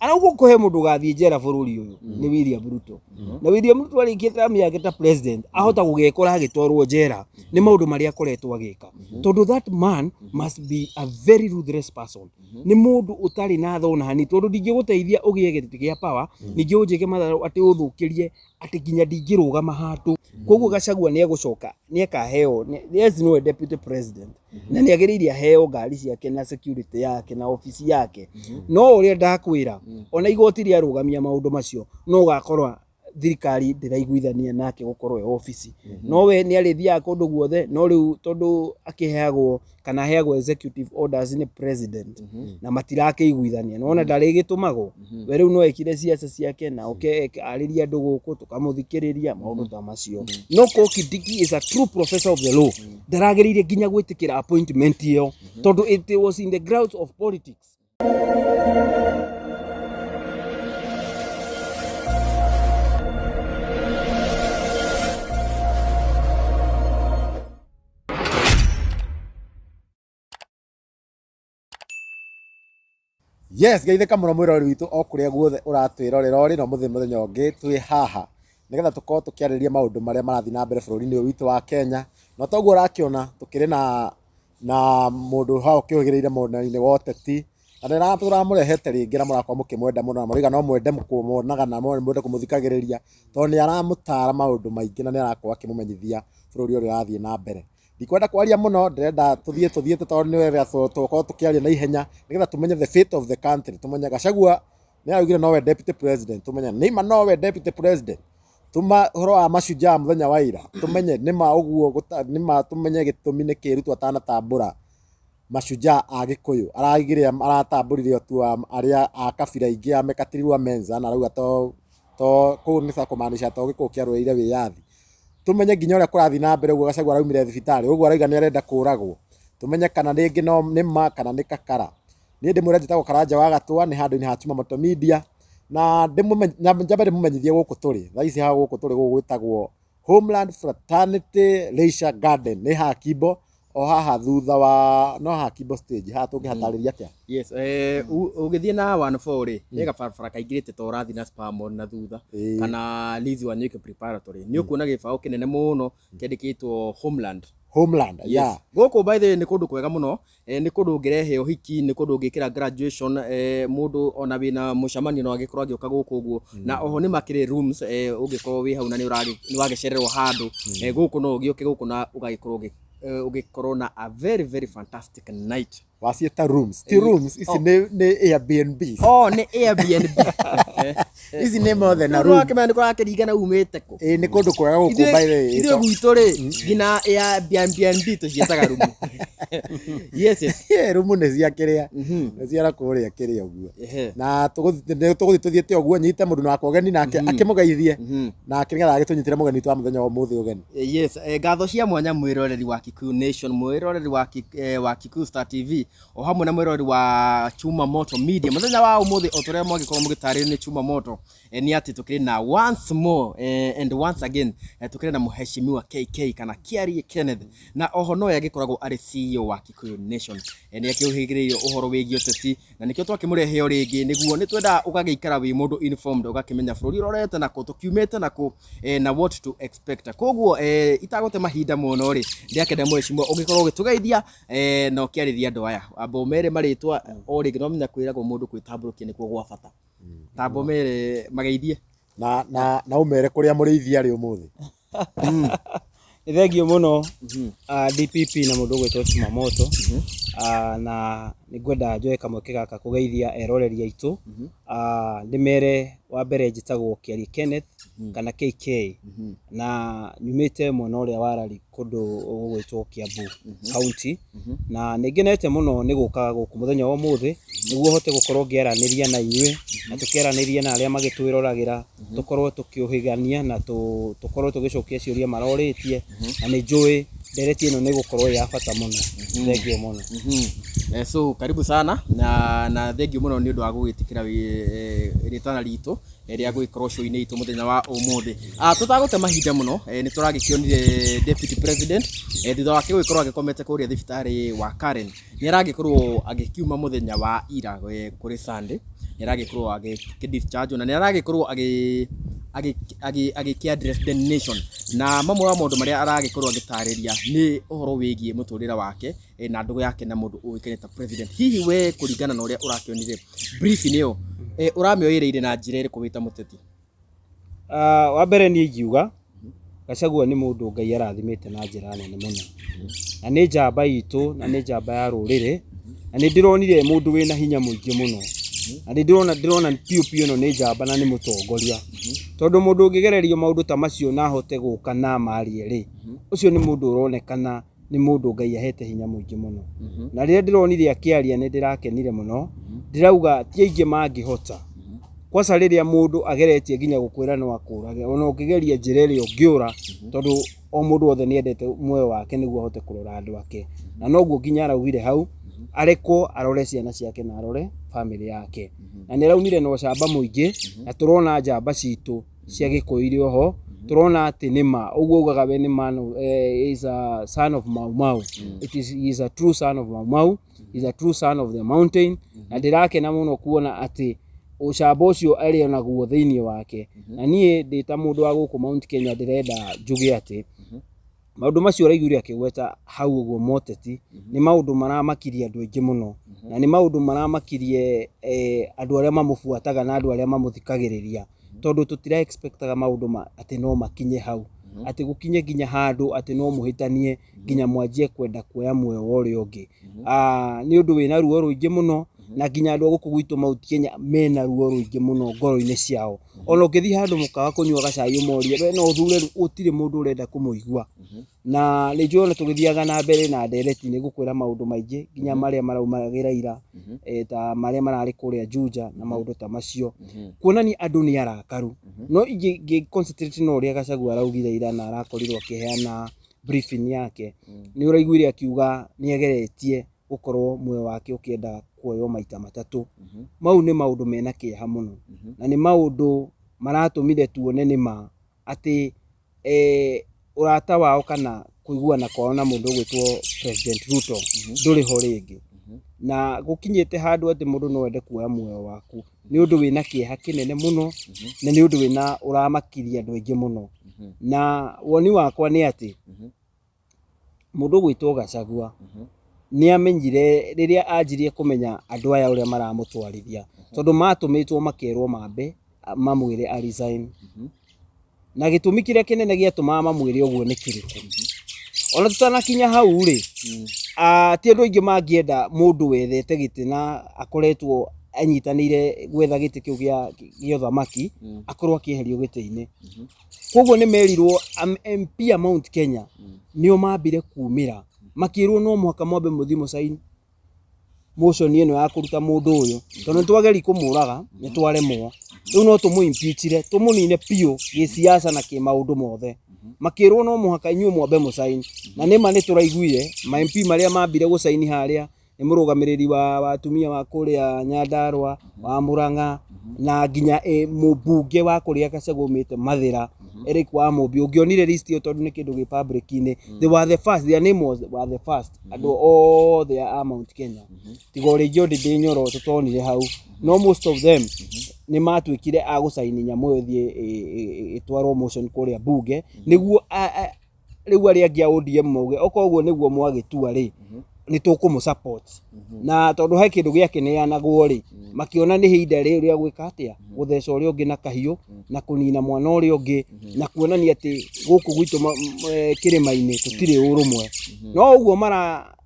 Arauga kũhe mũndũ ũgathiĩ njera bũrũri ũyũ nĩ William Ruto. Na William Ruto arĩkia term yake ta president ahota gũgekora agĩtwarwo njera nĩ maũndũ marĩa akoretwo agĩka, tondũ that man must be a very ruthless person. Nĩ mũndũ ũtarĩ na thona hanini, tondũ ndingĩgũteithia ũgĩe gĩtĩ kĩa power ningĩ ũnjĩke matharũ atĩ ũthũkĩrie atĩ nginya ndingĩrũgama handũ. Koguo Gachagua nĩ egũcoka, nĩ akaheo, yes, nĩwe deputy president na nĩ agĩrĩire aheo ngari ciake na security yake na ofici yake. No ũrĩa ndakwĩra, ona igoti rĩarũgamia maũndũ macio, no ũgakorwo thirikari ndĩraiguithania nake gũkorwo e ofici. No we nĩ arĩthiaga kũndũ guothe, no rĩu tondũ akĩheagwo kana aheagwo executive orders nĩ president na matirakĩiguithania, nĩwona ndarĩgĩtũmagwo. We rĩu no ekire ciaca ciake na oke arĩrie andũ gũkũ tũkamũthikĩrĩria maũndũ ta macio. No ko Kindiki is a true professor of the law, ndaragĩrĩire nginya gwĩtĩkĩra appointment ĩyo, tondũ it was in the grounds of politics. Yes, geithĩka mũno mwĩroreri witũ o kũrĩa guothe ũratwĩrorera ũrĩ na ũmũthĩ mũthenya ũngĩ twĩ haha nĩgetha tũkorwo tũkĩarĩrĩria maũndũ marĩa marathiĩ na mbere bũrũri-inĩ ũyũ witũ wa Kenya. Na toguo ũrakĩona tũkĩrĩ na mũndũ haha ũkĩũhĩgĩrĩire mwena-inĩ wa ũteti na nĩ tũramũrehete rĩngĩ na mũrakorwo mũkĩmwenda mũno na mũrauga no mwende kũmuonaga na mwende kũmũthikagĩrĩria tondũ nĩ aramũtara maũndũ maingĩ na nĩ arakorwo akĩmũmenyithia bũrũri ũrĩa ũrathiĩ na mbere. Ndikwenda kwaria mũno, ndĩrenda tũthiĩ tũthiĩte tondũ nĩ wega tũkorwo tũkĩaria na ihenya nĩgetha tũmenye the fate of the country. Tũmenye Gachagua nĩ araugire nowe deputy president, tũmenye nĩma nowe deputy president. Tuma ũhoro wa Mashujaa mũthenya wa ira, tũmenye nĩma ũguo, nĩma tũmenye gĩtũmi nĩkĩ Ruto atanatambũra Mashujaa a Gĩkũyũ. Araugire aratambũrire o tu arĩa a kabira ingĩ a Mekatilili wa Menza na arauga to to kũu nĩ ta kũmaanisha to Gĩkũyũ kĩarũĩrĩire wĩyathi. Tũmenye nginya ũrĩa kũrathiĩ na mbere ũguo Gachagua araumire thibitarĩ ũguo arauga nĩ arenda kũragwo. Tũmenye kana rĩngĩ no nĩ ma kana nĩ kakara. Niĩ ndĩmwĩre njĩtagwo Karanja wa Gatũa, nĩ handũ-inĩ ha Chumamoto Media na njambe ndĩmũmenyithie gũkũ tũrĩ. Thaa ici haha gũkũ tũrĩ gũkũ gwĩtagwo Homeland Fraternity Leisure Garden, nĩ haha Kimbo, o haha thutha wa no haha Kimbo stage, haha tũngĩhatarĩria atĩa? Yes, ũgĩthiĩ na 14 rĩ, he gabarabara kaingĩrĩte ta ũrathiĩ na Spamon na thutha kana Lizzy Wanyoike Preparatory. Nĩ ũkuona gĩbaũ kĩnene mũno kĩandĩkĩtwo Homeland. Homeland, yeah. Gũkũ by the way nĩ kũndũ kwega mũno. Nĩ kũndũ ũngĩrehe ũhiki, nĩ kũndũ ũngĩkĩra graduation, mũndũ ona wĩna mũcemanio no agĩkorwo agĩũka gũkũ ũguo. Na oho nĩ makĩrĩ rooms, ũngĩkorwo wĩ hau na nĩ wagĩcererwo handũ, gũkũ no ũgĩũke gũkũ na ũgagĩkorwo ũgĩkorwo na a very very fantastic night. Waciĩta rooms, ti rooms ici, nĩ Airbnb. Oh, nĩ Airbnb. Ici nĩ mothe na room. Wakĩmenya nĩ kũrakĩringana umĩte kũ. Ĩĩ, nĩ kũndũ kwega gũkũ by the way. Ithuĩ gwitũ rĩ, nginya Airbnb tũciĩtaga rumu. Yes. Rumu nĩ cia kĩrĩa, nĩ cia kũrĩa kĩrĩa ũguo. Na tũgũthiĩ tũthiĩte ũguo, nyite mũndũ wakwa ũgeni nake akĩmũgeithie nake nĩgetha agĩtũnyitĩre mũgeni witũ wa mũthenya wa ũmũthĩ ũgeni. Yes, ngatho cia mwanya mwĩroreri wa Kikuyu Nation, mwĩroreri wa Kikuyu Star TV, o hamwe na mwĩroreri wa Chuma Moto Media. Mũthenya wa ũmũthĩ o tũrĩa mwagĩkorwo mũgĩtarĩrio nĩ Chuma Moto, nĩ atĩ tũkĩrĩ na once more, and once again, tũkĩrĩ na mũheshimiwa KK kana Kiarie Kenneth, na oho nowe agĩkoragwo arĩ CEO wa Kikuyu Nation. Nĩ akĩũhĩgĩrĩire ũhoro wĩgiĩ ũteti na nĩkĩo twakĩmũrehe o rĩngĩ, nĩguo nĩ twendaga ũgagĩikara wĩ mũndũ informed, ũgakĩmenya bũrũri ũrorete nakũ, tũkiumĩte nakũ, na what to expect. Koguo itagũte mahinda mũno rĩ, ndĩrakĩenda mũheshimiwa ũgĩkorwo ũgĩtũgeithia, na ũkĩarĩria andũ aya. Amba ũmere marĩtwa o rĩngĩ, no menya kwĩragwo mũndũ kwĩtambũrũkia nĩkuo gwa bata. Tamba ũmere mageithie. Na ũmere kũrĩa mũrĩithi arĩ ũmũthĩ. Nĩ thengiũ mũno, DPP na mũndũ ũgwĩtwo Chumamoto, na nĩ ngwenda njoe kamweke gaka kũgeithia eroreri aitũ. Ndĩmere wa mbere njĩtagwo Kĩarie Kenneth kana KK, na nyumĩte mwena ũrĩa wa Rari kũndũ gũgwĩtwo Kiambu County, na nĩ ngenete mũno nĩ gũka gũkũ mũthenya wa ũmũthĩ nĩguo hote gũkorwo ngĩaranĩria na inyuĩ na tũkĩaranĩria na arĩa magĩtwĩroragĩra, tũkorwo tũkĩũhĩgania na tũkorwo tũgĩcokia ciũria marorĩtie, na nĩ njũĩ ndereti ĩno nĩ ĩgũkorwo ĩ ya bata mũno. Thengiũ mũno. So karibu sana na thengiũ mũno nĩ ũndũ wa gũgĩtĩkĩra rĩtana ritũ rĩa gũgĩkorwo show-inĩ itũ mũthenya wa ũmũthĩ. Tũtagũte mahinda mũno, nĩ tũragĩkĩonire deputy president, thutha wake gũgĩkorwo agĩkomete kũrĩa thibitarĩ wa Karen, nĩ aragĩkorwo agĩkiuma mũthenya wa ira, kũrĩ Sunday. Nĩ aragĩkorwo agĩ discharge na nĩ aragĩkorwo agĩ agĩ address the nation, na mamwe wa maũndũ marĩa aragĩkorwo agĩtarĩria nĩ ũhoro wĩgiĩ mũtũrĩre wake na ndũgũ yake na mũndũ ũĩkaine ta president. Hihi we kũringana na ũrĩa ũrakĩonire briefing ĩyo, ũramĩoyereire na njĩra ĩrĩkũ wĩ ta mũteti? Wa mbere niĩ ingiuga Gachagua nĩ mũndũ Ngai arathimĩte na njĩra nene mũno, na nĩ njamba itũ na nĩ njamba ya rũrĩrĩ, na nĩ ndĩronire mũndũ wĩna hinya mũingĩ mũno, na nĩ ndĩrona piũ piũ ĩno nĩ njamba na nĩ mũtongoria, tondũ mũndũ ũngĩgererio maũndũ ta macio na ahote gũka na amarie rĩ, ũcio nĩ mũndũ ũronekana nĩ mũndũ Ngai ahete hinya mũingĩ mũno. Na rĩrĩa ndĩronire akĩaria nĩ ndĩrakenire mũno, ndĩrauga ti aingĩ mangĩhota. Kwanza rĩrĩa mũndũ ageretie nginya gũkwĩra no akũrage, ona ũngĩgeria njĩra ĩrĩa ũngĩũra, tondũ o mũndũ wothe nĩ endete muoyo wake nĩguo ahote kũrora andũ ake. Na noguo nginya araugire hau, arekwo arore ciana ciake na arore bamĩrĩ yake. Na nĩ araumire na ũcamba mũingĩ, na tũrona njamba citũ cia Gĩkũyũ irĩ oho, tũrona atĩ nĩ ma, ũguo augaga we nĩ man of, is a son of Mau Mau. It is, he is a true son of Mau Mau, he is a true son of the mountain. Na ndĩrakena mũno kuona atĩ ũcamba ũcio arĩ onaguo thĩinĩ wake. Na niĩ ndĩ ta mũndũ wa gũkũ Mount Kenya ndĩrenda njuge atĩ maũndũ macio ũraiguire akĩgweta hau ũguo moteti nĩ maũndũ maramakirie andũ aingĩ mũno, na nĩ maũndũ maramakirie andũ arĩa mamũbuataga na andũ arĩa mamũthikagĩrĩria, tondũ tũtira expectaga maũndũ atĩ no makinye hau, atĩ gũkinye nginya handũ atĩ no mũhĩtanie nginya mwanjie kwenda kuoya muoyo wa ũrĩa ũngĩ. Nĩ ũndũ wĩna ruo rũingĩ mũno, na nginya andũ a gũkũ gwitũ Mount Kenya mena ruo rũingĩ mũno ngoro-inĩ ciao. Ona ũngĩthiĩ handũ mũkawa kũnyua gacai ũmorie we no ũthure, gũtirĩ mũndũ ũrenda kũmũigua. Na nĩ njũĩ ona tũgĩthiaga na mbere na ndereti nĩ ngũkwĩra maũndũ maingĩ nginya marĩa maraumagĩra ira, ta marĩa mararĩ kũrĩa Juja na maũndũ ta macio, kuonania andũ nĩ arakaru. No ingĩ concentrate na ũrĩa Gachagua araugire ira na arakorirwo akĩheana briefing yake, nĩ ũraiguire akiuga nĩ ageretie gũkorwo muoyo wake ũkĩenda kuoywo maita matatũ. Mau nĩ maũndũ mena kĩeha mũno, na nĩ maũndũ maratũmire tuone nĩ ma atĩ ũrata wao kana kũiguana kwao na mũndũ ũgwĩtwo President Ruto ndũrĩ ho rĩngĩ. Na gũkinyĩte handũ atĩ mũndũ no ende kuoya muoyo waku, nĩ ũndũ wĩna kĩeha kĩnene mũno, na nĩ ũndũ wĩna ũramakirie andũ aingĩ mũno. Na woni wakwa nĩ atĩ mũndũ ũgwĩtwo Gachagua nĩ amenyire rĩrĩa anjirie kũmenya andũ aya ũrĩa maramũtwarithia, tondũ matũmĩtwo makerwo mambe mamwĩre a resign. Na gĩtũmi kĩrĩa kĩnene gĩatũmaga mamwĩre ũguo nĩ kĩrĩkũ? Ona tũtanakinya hau rĩ, ti andũ aingĩ mangĩenda mũndũ wethete gĩtĩ na akoretwo anyitanĩire gwetha gĩtĩ kĩu gĩa ũthamaki akorwo akĩeherio gĩtĩ-inĩ. Koguo nĩ merirwo MP a Mount Kenya nĩo mambire kumĩra, makĩrwo no mũhaka mwambe mũthiĩ mũcain motion ĩno ya kũruta mũndũ ũyũ, tondũ nĩ twageri kũmũraga nĩ twaremwo, rĩu no tũmũ impeachire tũmũnine biũ gĩsiasa na kĩmaũndũ mothe. Makĩrwo no mũhaka inyuĩ mwambe mũcain, na nĩma nĩ tũraiguire ma MP marĩa mambire gũcaini harĩa nĩ mũrũgamĩrĩri wa atumia wa kũrĩa Nyandarua, wa Murang'a, na nginya mũmbunge wa kũrĩa Gachagua aumĩte Mathĩra, Eric wa Mũmbi. Ũngĩonire list ĩyo tondũ nĩ kĩndũ gĩ public-inĩ, they were the first, their name was were the first, andũ othe a Mount Kenya, tiga o rĩngĩ Ndindi Nyoro tũtonire hau, no most of them nĩ matuĩkire a gũcaini nyamũ ĩyo ĩthiĩ ĩtwarwo motion kũrĩa bunge, nĩguo rĩu arĩa angĩ a ODM mauge okorwo ũguo nĩguo mwagĩtua rĩ, nĩ tũkũmũ support. Na tondũ he kĩndũ gĩakĩneanagwo rĩ, makĩona nĩ ihinda rĩu rĩa gwĩka atĩa, gũtheca ũrĩa ũngĩ na kahiũ, na kũnina mwana ũrĩa ũngĩ, na kuonania atĩ gũkũ gwitũ kĩrĩma-inĩ tũtirĩ ũrũmwe. No ũguo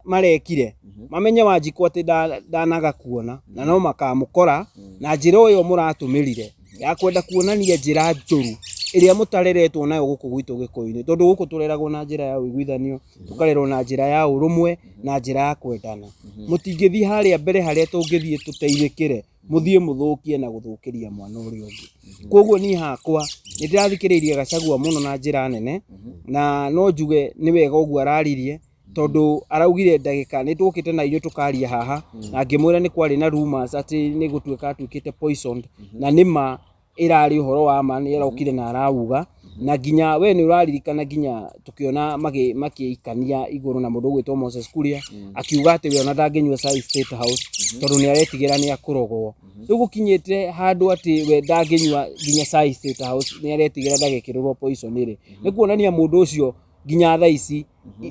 marekire, mamenye Wanjikũ atĩ ndanaga kuona, na no makamũkora na njĩra ĩyo mũratũmĩrire ya kwenda kuonania njĩra njũru ĩrĩa mũtareretwo nayo gũkũ gwitũ Gĩkũyũ-inĩ, tondũ gũkũ tũreragwo na njĩra ya ũiguithanio, tũkarerwo na njĩra ya ũrũmwe na njĩra ya kwendana. Mũtingĩthiĩ harĩa mbere harĩa tũngĩthiĩ tũteithĩkĩre, mũthiĩ mũthũkie na gũthũkĩria mwana ũrĩa ũngĩ. Koguo niĩ hakwa nĩ ndĩrathikĩrĩirie Gachagua mũno na njĩra nene, na no njuge nĩ wega ũguo araririe, tondũ araugire ndagĩka nĩ twokĩte na inyuĩ tũkaria haha, na ngĩmwĩra nĩ kwarĩ na rumors atĩ nĩ gũtuĩka atuĩkĩte poisoned, na nĩ ma ĩrarĩ ũhoro wa ma, nĩ arokire na arauga. Na nginya we nĩ ũraririkana nginya tukiona makĩikania igũrũ na mũndũ ũgwĩtwo Moses Kuria, akiuga atĩ we ona ndangĩnyua cai State House tondũ nĩ aretigĩra nĩ akũrogwo. Rĩu gũkinyĩte handũ atĩ we ndangĩnyua nginya cai State House, nĩ aretigĩra ndagekĩrĩrwo poison rĩ, nĩ kuonania mũndũ ũcio nginya thaa ici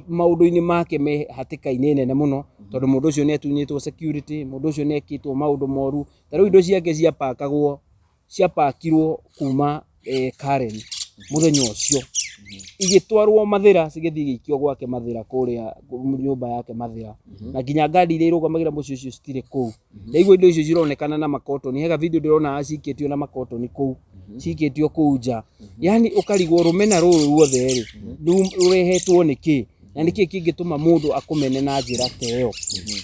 maũndũ-inĩ make me hatĩka-inĩ nene mũno, tondũ mũndũ ũcio nĩ atunyĩtwo security, mũndũ ũcio nĩ ekĩtwo maũndũ moru. Ta rĩu indo ciake ciapakagwo, ciapakirwo kuma Karen mũthenya ũcio, igĩtwarwo Mathĩra, cigĩthiĩ igĩikio gwake Mathĩra, kũrĩa nyũmba yake Mathĩra, na nginya ngari iria irũgamagĩra mũciĩ ũcio citirĩ kũu. Ndaigua indo icio cironekana na makotoni, hega video ndĩrona cikĩtio na makotoni kũu, cikĩtio kũu nja. Yani ũkarigwo rũmena rũrũ ruothe rĩ rũrehetwo nĩ kĩ, na nĩ kĩ kĩngĩtũma mũndũ akũmene na njĩra ta ĩyo?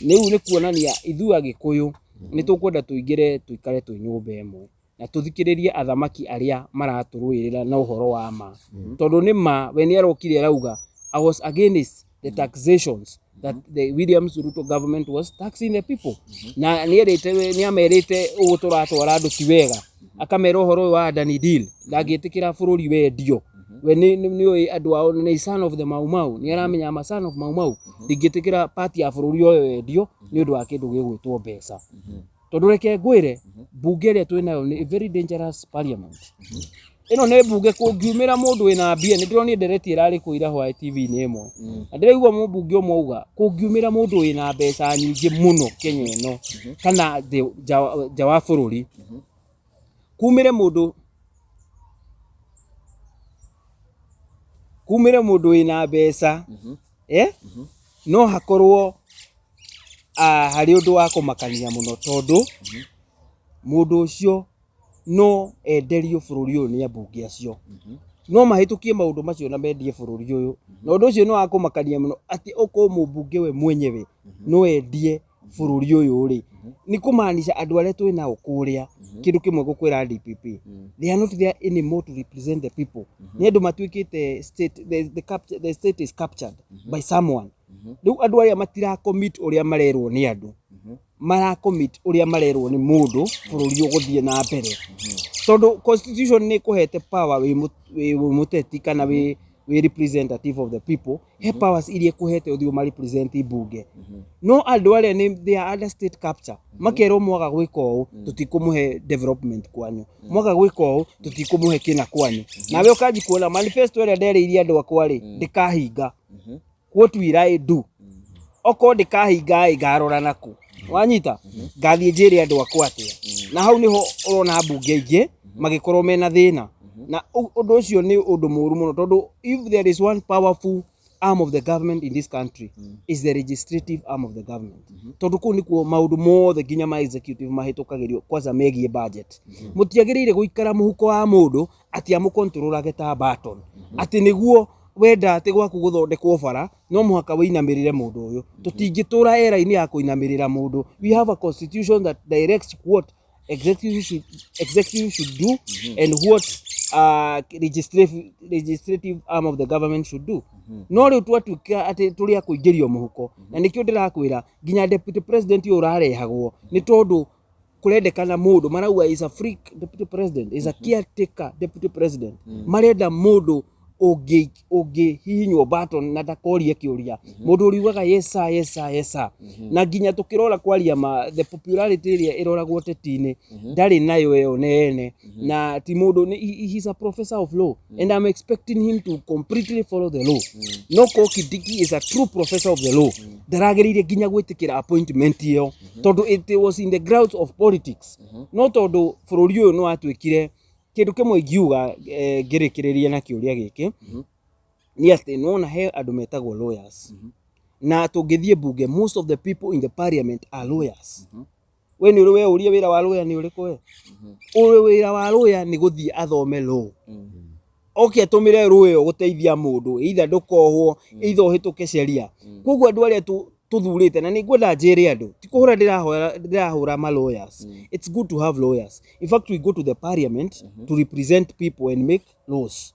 Rĩu nĩ kuonania ithuĩ Agĩkũyũ nĩ tũkwenda tũingĩre, tũikare twĩ nyũmba ĩmwe na tũthikĩrĩrie athamaki arĩa maratũrũĩrĩra na ũhoro wa ma, tondũ nĩ ma we nĩ arokire arauga, "I was against the taxations that the William Ruto government was taxing the people." Na nĩ erĩte, nĩ amerĩte ũũ tũratwara andũ ti wega, akamera ũhoro ũyũ wa Adani deal ndangĩtĩkĩra bũrũri wendio. We nĩ ũĩ andũ ao nĩ son of the Mau Mau, nĩ aramenya ama son of Mau Mau, ndingĩtĩkĩra party ya bũrũri ũyũ wendio nĩ ũndũ wa kĩndũ gĩgwĩtwo mbeca. Tondũ reke ngwĩre, mbunge ĩrĩa twĩ nayo nĩ a very dangerous parliament. Ĩno nĩ mbunge kũngiumĩra mũndũ wĩna mbia. Nĩ ndĩronire ndereti ĩrarĩ kũ ira hwaĩ TV-inĩ ĩmwe, na ndĩraigua mũmbunge ũmwe auga kũngiumĩra mũndũ wĩna mbeca nyingĩ mũno Kenya ĩno kana thĩ nja wa bũrũri, kumĩre mũndũ wĩna mbeca, no hakorwo harĩ ũndũ wa kũmakania mũno, tondũ mũndũ ũcio no enderio bũrũri ũyũ nĩ ambunge acio, no mahĩtũkie maũndũ macio na mendie bũrũri ũyũ. Na ũndũ ũcio nĩ wa kũmakania mũno, atĩ okorwo mũmbunge we mwenyewe no endie bũrũri ũyũ rĩ, nĩ kũmaanisha andũ arĩa twĩ nao kũrĩa, kĩndũ kĩmwe ngũkwĩra, DPP, they are not there anymore to represent the people. Nĩ andũ matuĩkĩte state, the state is captured by someone. Rĩu andũ arĩa matira commit ũrĩa marerwo nĩ andũ, mara commit ũrĩa marerwo nĩ mũndũ, bũrũri ũgũthiĩ na mbere, tondũ constitution nĩ ĩkũhete power wĩ mũteti kana wĩ representative of the people. He powers iria ĩkũhete ũthiĩ ũma represent mbunge, no andũ arĩa nĩ they are under state capture, makerwo mwaga gwĩka ũũ tũtikũmũhe development kwanyu, mwaga gwĩka ũũ tũtikũmũhe kĩna kwanyu. Nawe ũkanji kuona manifesto ĩrĩa nderĩirie andũ akwa rĩ ndĩkahinga. What will I do okorwo ndĩkahinga ĩ? Ngarora nakũ? Wanyita, ngathiĩ njĩre andũ akwa atĩa? Na hau nĩho ũrona mbunge aingĩ magĩkorwo mena thĩna, na ũndũ ũcio nĩ ũndũ mũru mũno, tondũ if there is one powerful arm of the government in this country, is the legislative arm of the government, tondũ kũu nĩkuo maũndũ mothe nginya ma executive mahĩtũkagĩrio, kwanza megiĩ budget. Mũtiagĩrĩire gũikara mũhuko wa mũndũ atĩ amũkontrolage ta button, atĩ nĩguo wenda atĩ gwaku gũthondekwo bara no mũhaka wĩinamĩrĩre mũndũ ũyũ. Tũtingĩtũra era-inĩ ya kũinamĩrĩra mũndũ. We have a constitution that directs what executive should do and what legislative arm of the government should do. No rĩu twatuĩka atĩ tũrĩ a kũingĩrio mũhuko, na nĩkĩo ndĩrakwĩra nginya deputy president ũyũ ũrarehagwo nĩ tondũ kũrendekana mũndũ marauga is a freak deputy president, is a caretaker deputy president. Marenda mũndũ ũngĩhihinywo button na ndakorie kĩũria, mũndũ ũriugaga, "Yes sir, yes sir, yes sir." Na nginya tũkĩrora, kwaria ma, the popularity ĩrĩa ĩroragwo teti-inĩ ndarĩ nayo ĩyo nene, na ti mũndũ he's a professor of law and I'm expecting him to completely follow the law. No ko Kindiki is a true professor of the law, ndaragĩrĩire nginya gwĩtĩkĩra appointment ĩyo, tondũ it was in the grounds of politics. No tondũ bũrũri ũyũ nĩ watuĩkire kĩndũ kĩmwe ingiuga, ngĩrĩkĩrĩria na kĩũria gĩkĩ, nĩ atĩ nĩwona he andũ metagwo lawyers, na tũngĩthiĩ mbunge, most of the people in the parliament are lawyers. We nĩ ũrĩ we ũrie wĩra wa lawyer nĩ ũrĩkũ? We ũrĩ wĩra wa lawyer nĩ gũthiĩ athome law, oke atũmĩre law ĩyo gũteithia mũndũ, either ndũkohwo, either ũhĩtũke sheria. Koguo andũ arĩa tũthurĩte, na nĩ ngwenda njĩre andũ, ti kũhũra ndĩrahũra ma lawyers. It's good to have lawyers. In fact, we go to the parliament to represent people and make laws.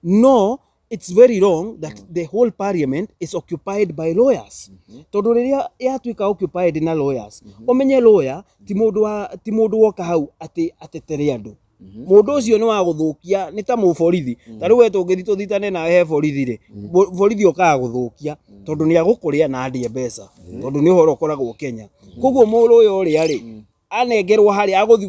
No, it's very wrong that the whole parliament is occupied by lawyers, tondũ rĩrĩa yatuĩka occupied na lawyers, ũmenye lawyer ti mũndũ woka hau atĩ atetere andũ. Mũndũ ũcio nĩ wa gũthũkia, nĩ ta mũborithi. Ta rĩu we tũngĩthiĩ tũthitane nawe he borithi rĩ, borithi okaga gũthũkia tondũ nĩ agũkũrĩa na andĩe mbeca, tondũ nĩ ũhoro ũkoragwo Kenya. Koguo mũrũ ũyũ ũrĩa rĩ, anengerwo harĩa agũthiĩ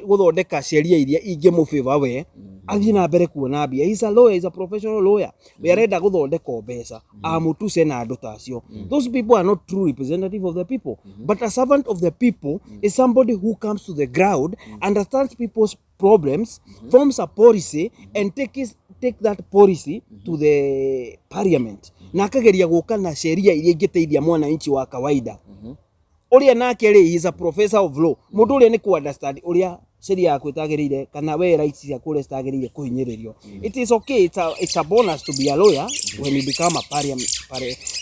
gũthondeka sheria iria ingĩmũ favor we, athiĩ na mbere kuona mbia. He's a lawyer, he's a professional lawyer. We arenda gũthondeka o mbeca, amũtuse na andũ ta acio. Those people are not true representative of the people, but a servant of the people is somebody who comes to the ground, understands people's problems, forms a policy and take that policy to the parliament, na akageria gũka na sheria iria ingĩteithia mwananchi wa kawaida. Ũrĩa nake rĩ, he is a professor of law. Mũndũ ũrĩa nĩ ku understand ũrĩa sheria yaku ĩtagĩrĩire kana we rights ciaku ũrĩa citagĩrĩire kũhinyĩrĩrio. It is okay, it's a bonus to be a lawyer when you become a parliament,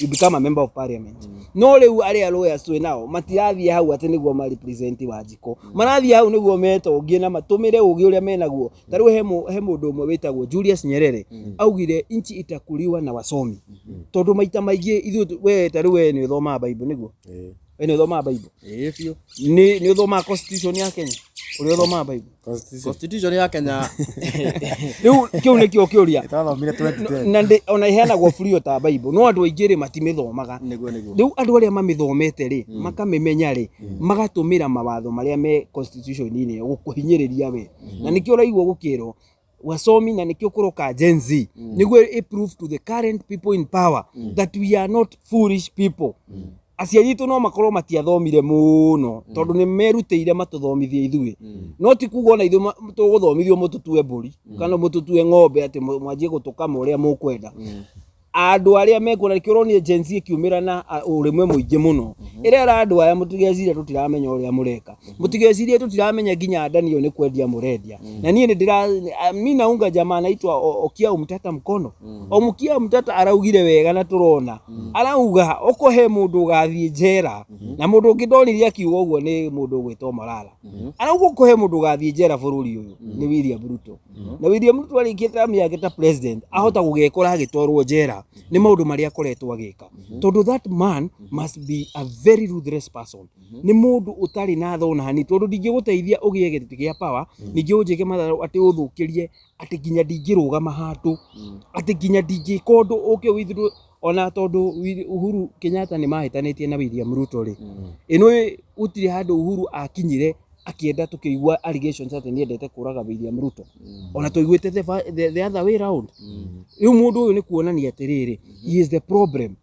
you become a member of parliament. No rĩu arĩa lawyers twĩ nao matirathiĩ hau atĩ nĩguo ma represent Wanjikũ, marathiĩ hau nĩguo metongie na matũmĩre ũgĩ ũrĩa menaguo. Ta rĩu he mũndũ ũmwe wĩtagwo Julius Nyerere augire, "Nchi itakuliwa na wasomi," tondũ maita maingĩ ithuĩ, we ta rĩu we nĩ ũthomaga Bible, nĩguo? We nĩ ũthomaga Bible? Ĩĩ, biũ. Nĩ ũthomaga constitution ya Kenya ũrĩa ũthomaga Bible? Constitution. Constitution ya Kenya. Rĩu kĩu nĩkĩo kĩũria. Twathomire 2010. Na ona iheanagwo free o ta Bible, no andũ aingĩ rĩ matimĩthomaga. Nĩguo. Rĩu andũ arĩa mamĩthomete rĩ, makamĩmenya rĩ, magatũmĩra mawatho marĩa me constitution-inĩ ĩyo gũkũhinyĩrĩria we, na nĩkĩo ũraigua gũkĩrwo wasomi, na nĩkĩo kũroka Gen Z nĩguo ĩ prove to the current people in power that we are not foolish people. Aciari aitũ no makorwo matiathomire mũno tondũ nĩ merutĩire matũthomithie ithuĩ, no ti kuga ona ithuĩ tũgũthomithio mũtũtue mbũri kana mũtũtue ng'ombe atĩ mwanjie gũtũkama ũrĩa mũkwenda. Andũ arĩa mekuona nĩkĩo ũronire Gen Z ĩkiumĩra na ũrĩmwe mũingĩ mũno, ĩrera andũ aya, mũtigecirie tũtiramenya ũrĩa mũreka, mũtigecirie tũtiramenya nginya ndani ĩyo nĩ kwendia mũrendia. Na niĩ nĩ ndĩra mi naunga jamaa anaitwa Okiya Omtatah mkono. Okiya Omtatah araugire wega na tũrona arauga oko he mũndũ ũgathiĩ njera, na mũndũ ũngĩ ndonire akiuga ũguo nĩ mũndũ ũgwĩtwo Malala. Arauga oko he mũndũ ũgathiĩ njera bũrũri ũyũ nĩ William Ruto, na William Ruto arĩkie term yake ta president ahota gũgekora agĩtwarwo njera nĩ maũndũ marĩa akoretwo agĩka, tondũ that man must be a very ruthless person. Nĩ mũndũ ũtarĩ na thona hanini, tondũ ndingĩgũteithia ũgĩe gĩtĩ kĩa power ningĩ ũnjĩke matharũ atĩ ũthũkĩrie atĩ nginya ndingĩrũgama handũ, atĩ nginya ndingĩka ũndũ ũke withdraw. Ona tondũ Uhuru Kenyatta nĩ mahĩtanĩtie na William Ruto rĩ, ĩno gũtirĩ handũ Uhuru akinyire akĩenda tũkĩigua allegations atĩ nĩendete kũraga William Ruto, ona tũiguĩte the other way round. Rĩu mũndũ ũyũ nĩ kuonania atĩrĩrĩ, he is the problem,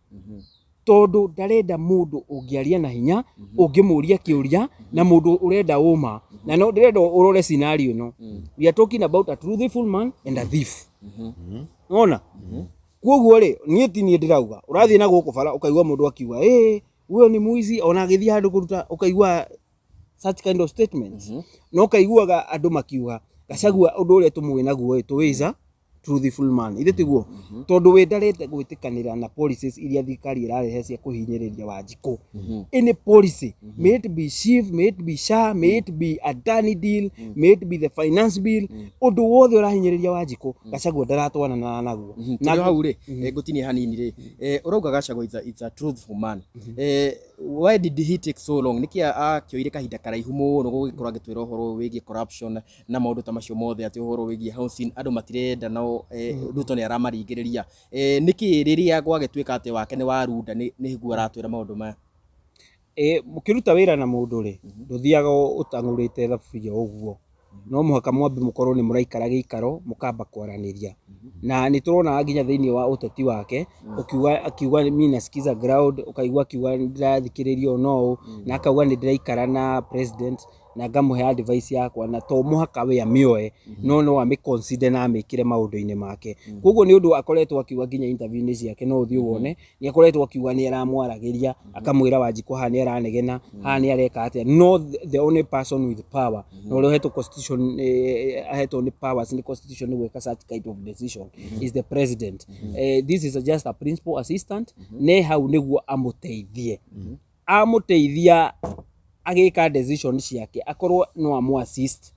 tondũ ndarenda mũndũ ũngĩaria na hinya, ũngĩmũria kĩũria, na mũndũ ũrenda ũma. Na no ndĩrenda ũrore scenario ĩno, we are talking about a truthful man and a thief. Wona koguo rĩ, niĩ ti niĩ ndĩrauga, ũrathiĩ na gũkũ bara ũkaigua mũndũ akiuga, "Ĩ huyo ni mwizi," ona agĩthiĩ handũ kũruta ũkaigua such kind of statements, no ũkaiguaga andũ makiuga Gachagua, ũndũ ũrĩa tũmũĩ naguo ĩ, tũĩ is a truthful man, ithe tiguo? Tondũ we ndarete gwĩtĩkanĩra na policies iria thirikari ĩrarehe cia kũhinyĩrĩria Wanjikũ. Any policy, may it be SHIF, may it be SHA, may it be Adani deal, may it be the finance bill, ũndũ wothe ũrahinyĩrĩria Wanjikũ, Gachagua ndaratwarana naguo. Tũrĩ hau rĩ, ngũtinie hanini rĩ, ũrauga Gachagua is a truthful man. Why did he take so long? Nĩkĩ akĩoire kahinda karaihu mũno gũgĩkorwo agĩtwĩra ũhoro wĩgiĩ corruption na maũndũ ta macio mothe, atĩ ũhoro wĩgiĩ housing andũ matirenda, no Ruto nĩ aramaringĩrĩria? Nĩkĩ rĩrĩa gwagĩtuĩka atĩ wake nĩ warunda nĩguo aratwĩra maũndũ maya? Mũkĩruta wĩra na mũndũ rĩ, ndũthiaga ũtang'ũrĩte thaburia ũguo. No mũhaka mwambe mũkorwo nĩ mũraikara gĩikaro mũkamba kwaranĩria, na nĩ tũrona nginya thĩinĩ wa ũteti wake ũkiuga, akiuga, "Mi nasikiza ground," ũkaigua akiuga, "Ndĩrathikĩrĩria ũũ na ũũ," na akauga, "Nĩ ndĩraikara na president na ngamũhe advice yakwa, na to mũhaka we amĩoe, no amĩ consider na amĩkĩre maũndũ-inĩ make." Koguo nĩ ũndũ akoretwo akiuga nginya interview-inĩ ciake, no ũthiĩ wone nĩ akoretwo akiuga nĩ aramwaragĩria, akamwĩra Wanjikũ haha nĩ aranegena, haha nĩ areka atĩa. No the only person with power na ũrĩa ũhetwo constitution, ahetwo nĩ powers nĩ constitution nĩ gwĩka such kind of decision is the president. This is just a principal assistant, ne hau nĩguo amũteithie, amũteithia agĩka decision ciake, akorwo no amũ assist.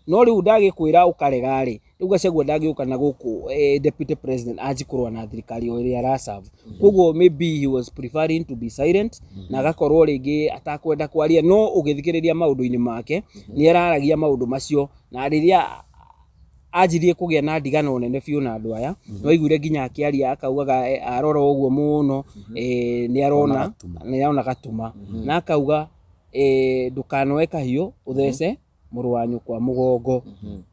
No rĩu ndagĩkwĩra ũkarega rĩ, rĩu Gachagua ndangĩũka na gũkũ deputy president anji kũrũa na thirikari o ĩrĩa araserve. Koguo maybe he was preferring to be silent na agakorwo rĩngĩ atakwenda kwaria, no ũgĩthikĩrĩria maũndũ-inĩ make nĩ araragia maũndũ macio, na rĩrĩa Anjirie kũgĩa na ndigano nene biũ na andũ aya. Nĩwaiguire nginya akĩaria akaugaga arora ũguo mũno, nĩ arona nĩ arona gatuma, na akauga ndũkanoe kahiũ ũthece mũrũ wa nyũkwa mũgongo,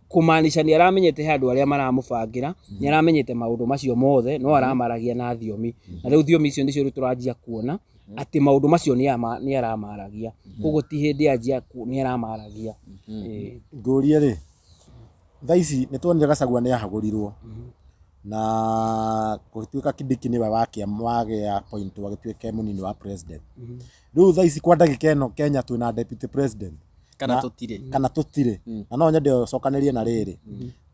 kũmaanisha nĩ aramenyete he andũ arĩa maramũbangĩra, nĩ aramenyete maũndũ macio mothe, no aramaragia na thiomi, na rĩu thiomi icio nĩcio rĩu tũranjia kuona atĩ maũndũ macio nĩ aramaragia. Koguo ti hĩndĩ anjia nĩ aramaragia. Ngũrie rĩ, thaa ici nĩ tuonire Gachagua nĩ ahagũrirwo na gũgĩtuĩka Kindiki nĩwe wagĩa appoint agĩtuĩke mũnini wa president. Rĩu thaa ici kwa ndagĩka ĩno Kenya twĩna deputy president kana tũtirĩ? Kana tũtirĩ? Na no nyende ũcokanĩrie na rĩrĩ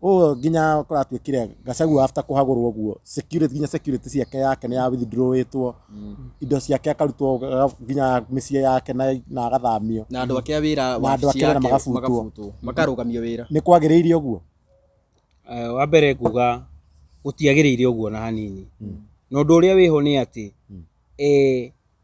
ũũ nginya kũratuĩkire Gachagua after kũhagũrwo ũguo, security, nginya security ciake yake nĩ ya withdrawĩtwo, indo ciake akarutwo nginya mĩciĩ yake na agathamio. Na andũ ake a wĩra. Na andũ wabici ake wĩra yake magabutwo. Magabutwo, makarũgamio wĩra. Nĩ kwagĩrĩire ũguo? Wa mbere nguga gũtiagĩrĩire ũguo na hanini, na ũndũ ũrĩa wĩho nĩ atĩ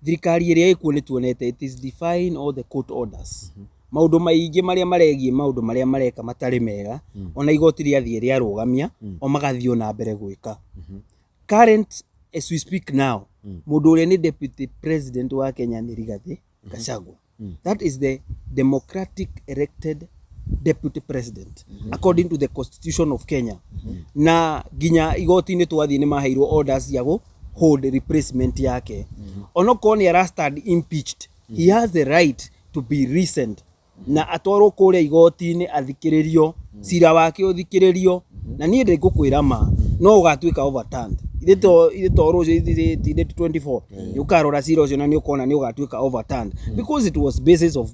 thirikari ĩrĩa ĩkuo nĩ tuonete it is defying all the court orders. Maũndũ maingĩ marĩa maregiĩ maũndũ marĩa mareka matarĩ mega, ona igoti rĩathiĩ rĩarũgamia, o magathiĩ o na mbere gwĩka. Current, as we speak now, mũndũ ũrĩa nĩ deputy president wa Kenya nĩ Rigathĩ Gachagua. That is the democratic elected deputy president according to the constitution of Kenya. Na nginya igoti-inĩ twathiĩ nĩ maheirwo orders cia gũ hold replacement yake. Onokorwo nĩ ara stand impeached, he has the right to be listened na atwarwo kũrĩa igoti-inĩ athikĩrĩrio, cira wake ũthikĩrĩrio. Na niĩ ndĩngũkwĩra ma no ũgatuĩka overturned. Ithe to rũciũ, ithe 24 nĩ ũkarora cira ũcio na nĩ ũkona nĩ ũgatuĩka overturned because it was basis of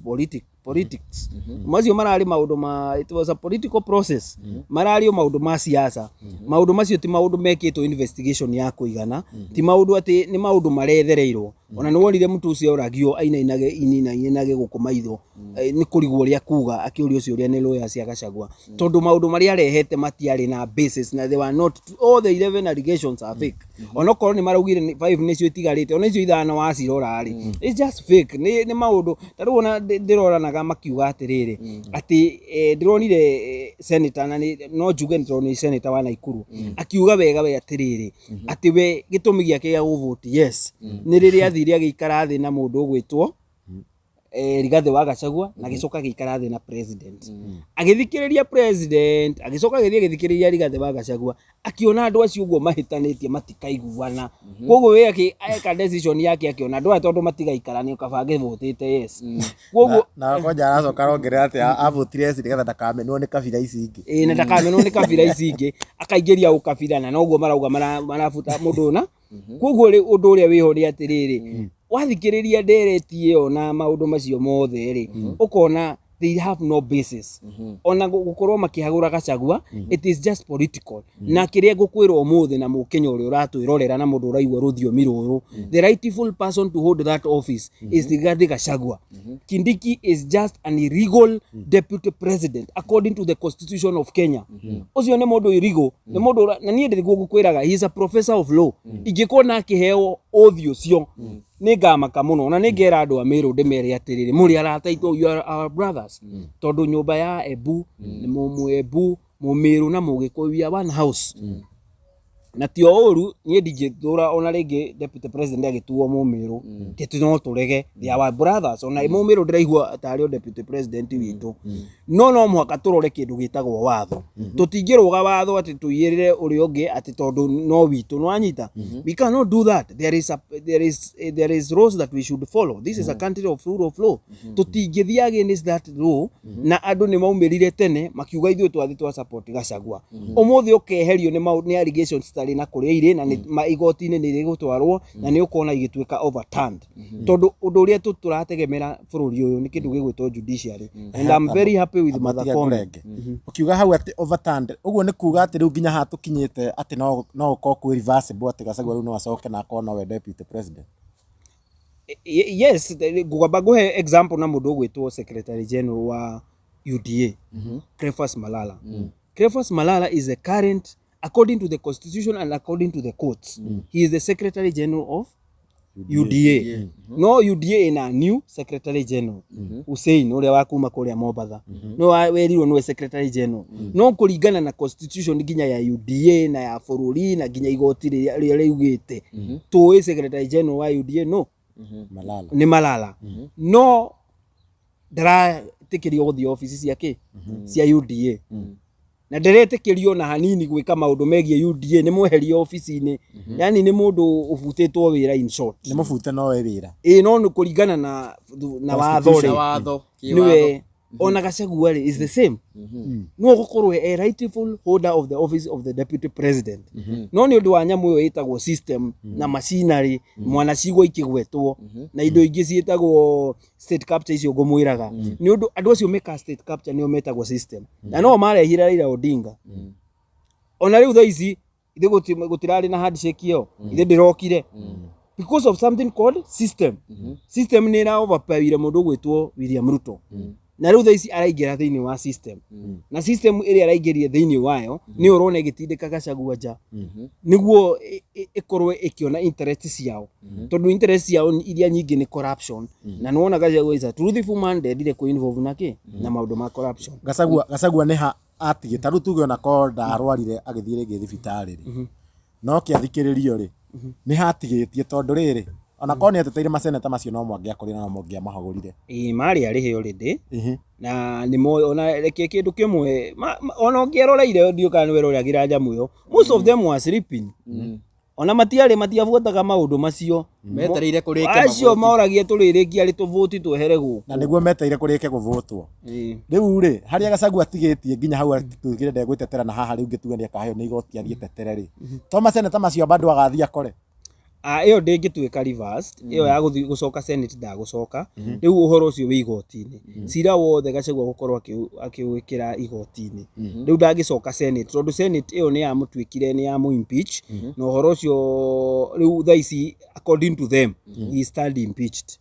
politics. Macio mararĩ maũndũ ma, it was a political process, mararĩ o maũndũ ma siasa. Maũndũ macio ti maũndũ mekĩtwo investigation ya kũigana, ti maũndũ atĩ nĩ maũndũ marethereirwo. Ona nĩ wonire mũtu ũcio oragio ainainage ininainage gũkũ maitho, nĩ kũrigwo ũrĩa kuga akĩũria ũcio ũrĩa nĩ lawyer cia Gachagua, tondũ maũndũ marĩa arehete matiarĩ na basis na they were not, all the 11 allegations are fake. Onokorwo nĩ maraugire nĩ five nĩcio itigarĩte, ona icio ithano wacirora rĩ, it's just fake. Nĩ maũndũ ta rĩu ona ndĩroranaga makiuga atĩrĩrĩ atĩ ndĩronire senator na no njuge nĩ senator wa Naikuru akiuga wega we atĩrĩrĩ atĩ we gĩtũmi gĩake gĩa gũvote yes nĩ rĩrĩa athire agĩikara thĩ na mũndũ ũgwĩtwo Rigathĩ wa Gachagua, na agĩcoka agĩikara thĩ na president, agĩthikĩrĩria president, agĩcoka agĩthiĩ agĩthikĩrĩria Rigathĩ wa Gachagua, akiona andũ acio ũguo mahĩtanĩtie matikaiguana. Koguo we eka decision yake, akiona andũ aya tondũ matigaikarania kaba angĩvotĩte yes. Koguo na kwanja aracoka arongerera atĩ avotire yes nĩgetha ndakamenwo nĩ kabira ici ingĩ. Ĩĩ, na ndakamenwo nĩ kabira ici ingĩ, akaingĩria ũkabira, na noguo marauga marabuta mũndũ ũyũ. Na koguo rĩ, ũndũ ũrĩa wĩho nĩ atĩrĩrĩ, wathikĩrĩria ndereti ĩyo na maũndũ macio mothe rĩ, ũkona they have no basis ona gũkorwo makĩhagũra Gachagua. It is just political. Na kĩrĩa ngũkwĩra ũmũthĩ na mũkenya ũrĩa ũratwĩrorera na mũndũ ũraigua rũthiomi rũrũ, the rightful person to hold that office is Rigathi Gachagua. Kindiki is just an illegal deputy president according to the constitution of Kenya. Ũcio nĩ mũndũ illegal, nĩ mũndũ na niĩ ndĩguo ngũkwĩraga, he is a professor of law. Ingĩkorwo akĩheo ũthi ũcio nĩ ngamaka mũno, na nĩ ngera andũ a Meru ndĩmere atĩrĩrĩ, mũrĩ arata aitũ, you are our brothers, tondũ nyũmba ya Embu nĩ Mũmũembu, Mũmĩrũ na Mũgĩkũyũ, we are one house. Na ti o ũru, niĩ ndingĩthũra ona rĩngĩ deputy president agĩtuo Mũmĩrũ, ti no tũrege, they are our brothers. Ona Mũmĩrũ ndĩraigua tarĩ o deputy president witũ, no mũhaka tũrore kĩndũ gĩtagwo watho. Tũtingĩrũga watho atĩ tũiyĩrĩre ũrĩa ũngĩ atĩ tondũ no witũ nĩwanyita. We cannot do that. There is laws that we should follow. This is a country of rule of law. Tũtingĩthiĩ against that law. Na andũ nĩ maumĩrire tene makiuga ithuĩ twathi twa support Gachagua. Ũmũthĩ ũkeherio nĩ allegations citarĩ na kũrĩa irĩ na igoti-inĩ nĩ rĩgũtwarwo na nĩ ũkona igĩtuĩka overturned, tondũ ũndũ ũrĩa tũrategemera bũrũri ũyũ nĩ kĩndũ gĩgwĩtwo judiciary, and I'm very happy with Martha Matige Koome. Ngũrenge ũkiuga hau atĩ overturned ũguo nĩ kuga atĩ rĩu nginya haha tũkinyĩte atĩ no gũkorwo kwĩ reversible, atĩ Gachagua rĩu no acoke na akorwo nowe deputy president? Yes, ngũgamba ngũhe example na mũndũ ũgwĩtwo secretary general wa UDA, Cleophas Malala. Cleophas Malala is the current, according to the constitution and according to the courts, he is the secretary general of UDA. No UDA ina new secretary general, Hussein ũrĩa wa kuma kũrĩa Mombatha, no werirwo nĩwe secretary general. No kũringana na constitution nginya ya UDA na ya bũrũri na nginya igoti rĩrĩa rĩrĩa riugĩte, tũĩ secretary general wa UDA no Malala. Nĩ Malala, no ndaretĩkĩrio gũthiĩ obici cia kĩ cia UDA, na ndaretĩkĩrio na hanini gwĩka maũndũ megiĩ UDA. Nĩ mweherie obici-inĩ, yani nĩ mũndũ ũbutĩtwo wĩra, in short. Nĩ mũbute nowe wĩra. Ĩ, no nĩ kũringana na watho Na rĩ, watho kĩwatho. Nĩwe ona Gachagua rĩ, is the same, no gũkorwo e rightful holder of the office of the deputy president, no nĩ ũndũ wa nyamũ ĩyo ĩtagwo system na machinery, mwanacigwo ikĩgwetwo na indo ingĩ ciĩtagwo state capture, icio ngũmwĩraga, nĩ ũndũ andũ acio mekaga state capture nĩo metagwo system, na no marehire Raila Odinga. Ona rĩu thaa ici ithe gũtirarĩ na handshake ĩyo, ithe ndĩrokire because of something called system. System nĩ ĩra overpower mũndũ ũgwĩtwo William Ruto, na rĩu thaa ici araingĩra thĩinĩ wa system, na system ĩrĩa araingĩrire thĩinĩ wayo nĩ ũrona ĩgĩtindĩka Gachagua nja nĩguo ĩkorwo ĩkĩona interest ciao, tondũ interest ciao iria nyingĩ nĩ corruption. Na nĩwona Gachagua is a truthful man, ndendire kũ involve na kĩ na maũndũ ma corruption. Gachagua nĩ ha atigĩ ta rĩu tuge ona korwo ndarwarire agĩthiĩ rĩngĩ thibitarĩ rĩ, no kĩathikĩrĩrio rĩ, nĩ hatigĩtie, tondũ rĩrĩ, ona korwo nĩ ateteire maseneta macio, no mwangĩakorire no mũngĩamahagũrire. Ĩĩ, marĩ arĩhe already na nĩ moĩ. Ona reke kĩndũ kĩmwe, ona ũngĩeroreire, ndiũ kana nĩ weroragĩra nyamũ ĩyo, most of them were sleeping. Ona matiarĩ matiabuataga maũndũ macio. Metereire kũrĩke acio mavoti. Moragia tũrĩrĩkia rĩ tũvũti twehere gũkũ. Na nĩguo meteire kũrĩke gũvũtwo. Rĩu rĩ, harĩa Gachagua atigĩtie nginya hau atuĩkire ndegwĩtetera, na haha rĩu ngĩtuga nĩ akaheo nĩ igoti athiĩ tetere rĩ, to maseneta macio bado agathiĩ akore. Ah, ĩyo ndĩngĩtuĩka reversed, ĩyo ya gũthiĩ gũcoka Senate ndagũcoka. Rĩu ũhoro ũcio wĩ igoti-inĩ, cira wothe Gachagua gũkorwo akĩwĩkĩra igoti-inĩ. Rĩu ndangĩcoka Senate, tondũ Senate ĩyo nĩ yamũtuĩkire nĩ yamũ impeach, na ũhoro ũcio rĩu thaa ici, according to them, he stand impeached.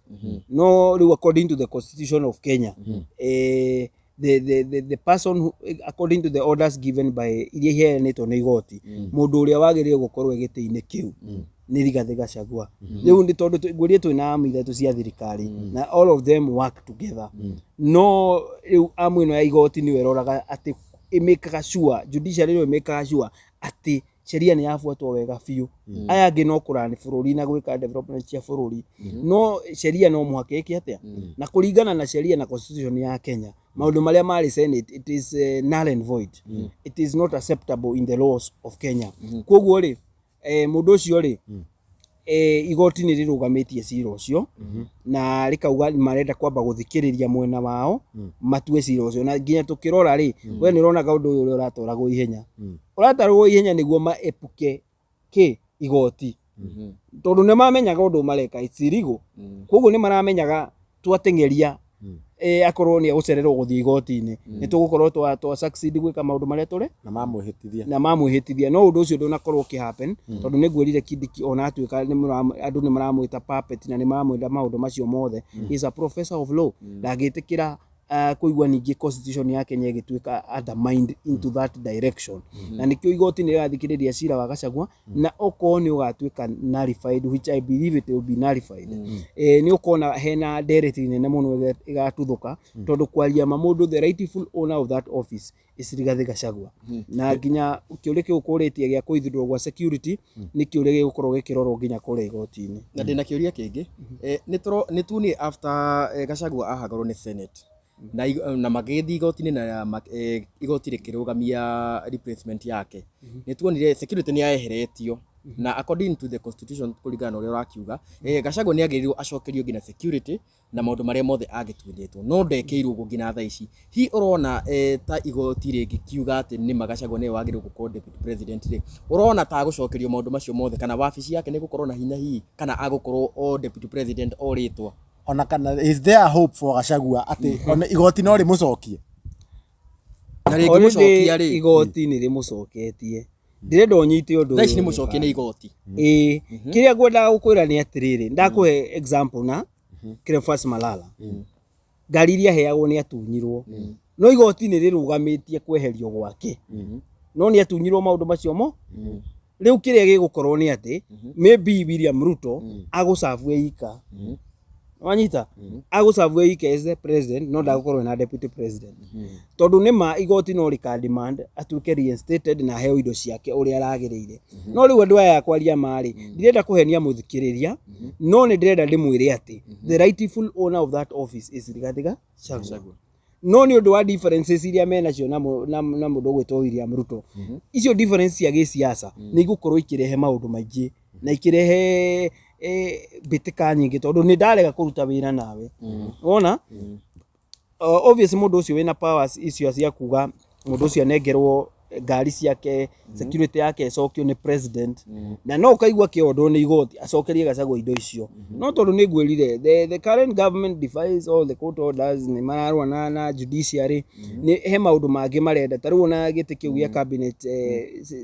No rĩu according to the constitution of Kenya, the person who, according to the orders given by iria iheanĩtwo nĩ igoti, mũndũ ũrĩa wagĩrĩire gũkorwo e gĩtĩ-inĩ kĩu nĩ Rigathĩ Gachagua. Rĩu nĩ tondũ ngwĩrire twĩna amu ithatũ cia thirikari na all of them work together, no rĩu amu ĩno ya igoti nĩyo ĩroraga atĩ ĩmĩkaga sure, judiciary nĩyo ĩmĩkaga sure atĩ sheria nĩ yabuatwo wega biũ. Aya angĩ no kũrani bũrũri na gwĩka development cia bũrũri, no sheria no mũhaka ĩke atĩa? Na kũringana na sheria na constitution ya Kenya, maũndũ marĩa marĩ Senate, it is null and void, it is not acceptable in the laws of Kenya. Koguo rĩ, mũndũ ũcio rĩ, igoti nĩ rĩrũgamĩtie cira ũcio na rĩkauga marenda kwamba gũthikĩrĩria mwena wao matue cira ũcio. Na nginya tũkĩrora rĩ, we nĩ ũronaga ũndũ ũyũ ũrĩa ũratwaragwo ihenya, ũratwaragwo ihenya nĩguo maepuke kĩ igoti, tondũ nĩ mamenyaga ũndũ mareka, it's illegal. Koguo nĩ maramenyaga twateng'eria, akorwo nĩ egũcererwo gũthiĩ igoti-inĩ, nĩ tũgũkorwo twa succeed gwĩka maũndũ marĩa tũrĩ Na mamwĩhĩtithia. Na mamwĩhĩtithia. No ũndũ ũcio ndũnakorwo ũkĩ happen, tondũ nĩ ngwĩrire Kindiki ona atuĩka andũ nĩ maramwĩta puppet na nĩ maramwĩta maũndũ macio mothe, he is a professor of law. Ndangĩtĩkĩra kũigua ningĩ constitution ya Kenya ĩgĩtuĩka undermined into that direction. Na nĩkĩo igoti nĩ rĩrathikĩrĩria cira wa Gachagua, na okorwo nĩ ũgatuĩka nullified, which I believe it will be nullified, nĩ ũkona hena ndereti nene mũno ĩgatuthũka, tondũ kwaria ma mũndũ, the rightful owner of that office is Rigathi Gachagua. Na nginya kĩũria kĩu ũkũrĩtie gĩa kũithũrwo gwa security nĩ kĩũria gĩgũkorwo gĩkĩrorwo nginya kũrĩa igoti-inĩ. Na ndĩna kĩũria kĩngĩ. Nĩ tuonire after Gachagua ahagũrwo nĩ Senate na magĩthiĩ igoti-inĩ na igoti rĩkĩrũgamia replacement yake, nĩ tuonire security nĩ yaeheretio. Na according to the constitution, kũringana na ũrĩa ũrakiuga, Gachagua nĩ agĩrĩirwo acokerio nginya security na maũndũ marĩa mothe angĩtunyĩtwo, no ndekĩirwo ũguo nginya thaa ici. Hi ũrona ta igoti rĩngĩkiuga atĩ nĩma Gachagua nĩwe wagĩrĩirwo gũkorwo deputy president rĩ, ũrona ta agũcokerio maũndũ macio mothe, kana wabici yake nĩ gũkorwo na hinya hihi, kana agũkorwo o deputy president o rĩtwa? Ona kana is there a hope for Gachagua atĩ ona igoti no rĩmũcokie? Na rĩngĩmũcokia rĩ? Igoti nĩ rĩmũcoketie. Ndĩrenda ũnyite ũndũ Thaa ici ũyũ nĩ mũcokie nĩ igoti? Ĩĩ, kĩrĩa ngwendaga gũkwĩra nĩ atĩrĩrĩ, ndakũhe example na Cleophas Malala, ngari iria aheagwo nĩ atunyirwo, no igoti nĩ rĩrũgamĩtie kweherio gwake, no nĩ atunyirwo maũndũ macio mo. Rĩu kĩrĩa gĩgũkorwo nĩ atĩ maybe William Ruto agũcabu eika, wanyita, agũcabu eika as the president, no ndagũkorwo na deputy president, tondũ nĩ ma igoti no rĩka demand atuĩke reinstated na aheo indo ciake ũrĩa aragĩrĩire. No rĩu andũ aya, kwaria marĩ, ndirenda kũhenia mũthikĩrĩria, no nĩ ndĩrenda ndĩmwĩre atĩ the rightful owner of that office is Rigathi Gachagua, no nĩ ũndũ wa differences iria menacio na mũndũ ũgwĩtwo William Ruto, icio difference cia gĩsiasa nĩ igũkorwo ikĩrehe maũndũ maingĩ na ikĩrehe mbĩtĩka nyingĩ, tondũ nĩ ndarega kũruta wĩra nawe. Wona, obviously mũndũ ũcio wĩna powers icio cia kuga mũndũ ũcio anengerwo ngari ciake, security yake ĩcokio nĩ president, na no ũkaigua kĩondwo nĩ igoti acokerie Gachagua indo icio. No tondũ nĩ ngwĩrire, the current government defies all the court orders, nĩ mararũa na judiciary, nĩ he maũndũ mangĩ marenda, ta rĩu ona gĩtĩ kĩu gĩa cabinet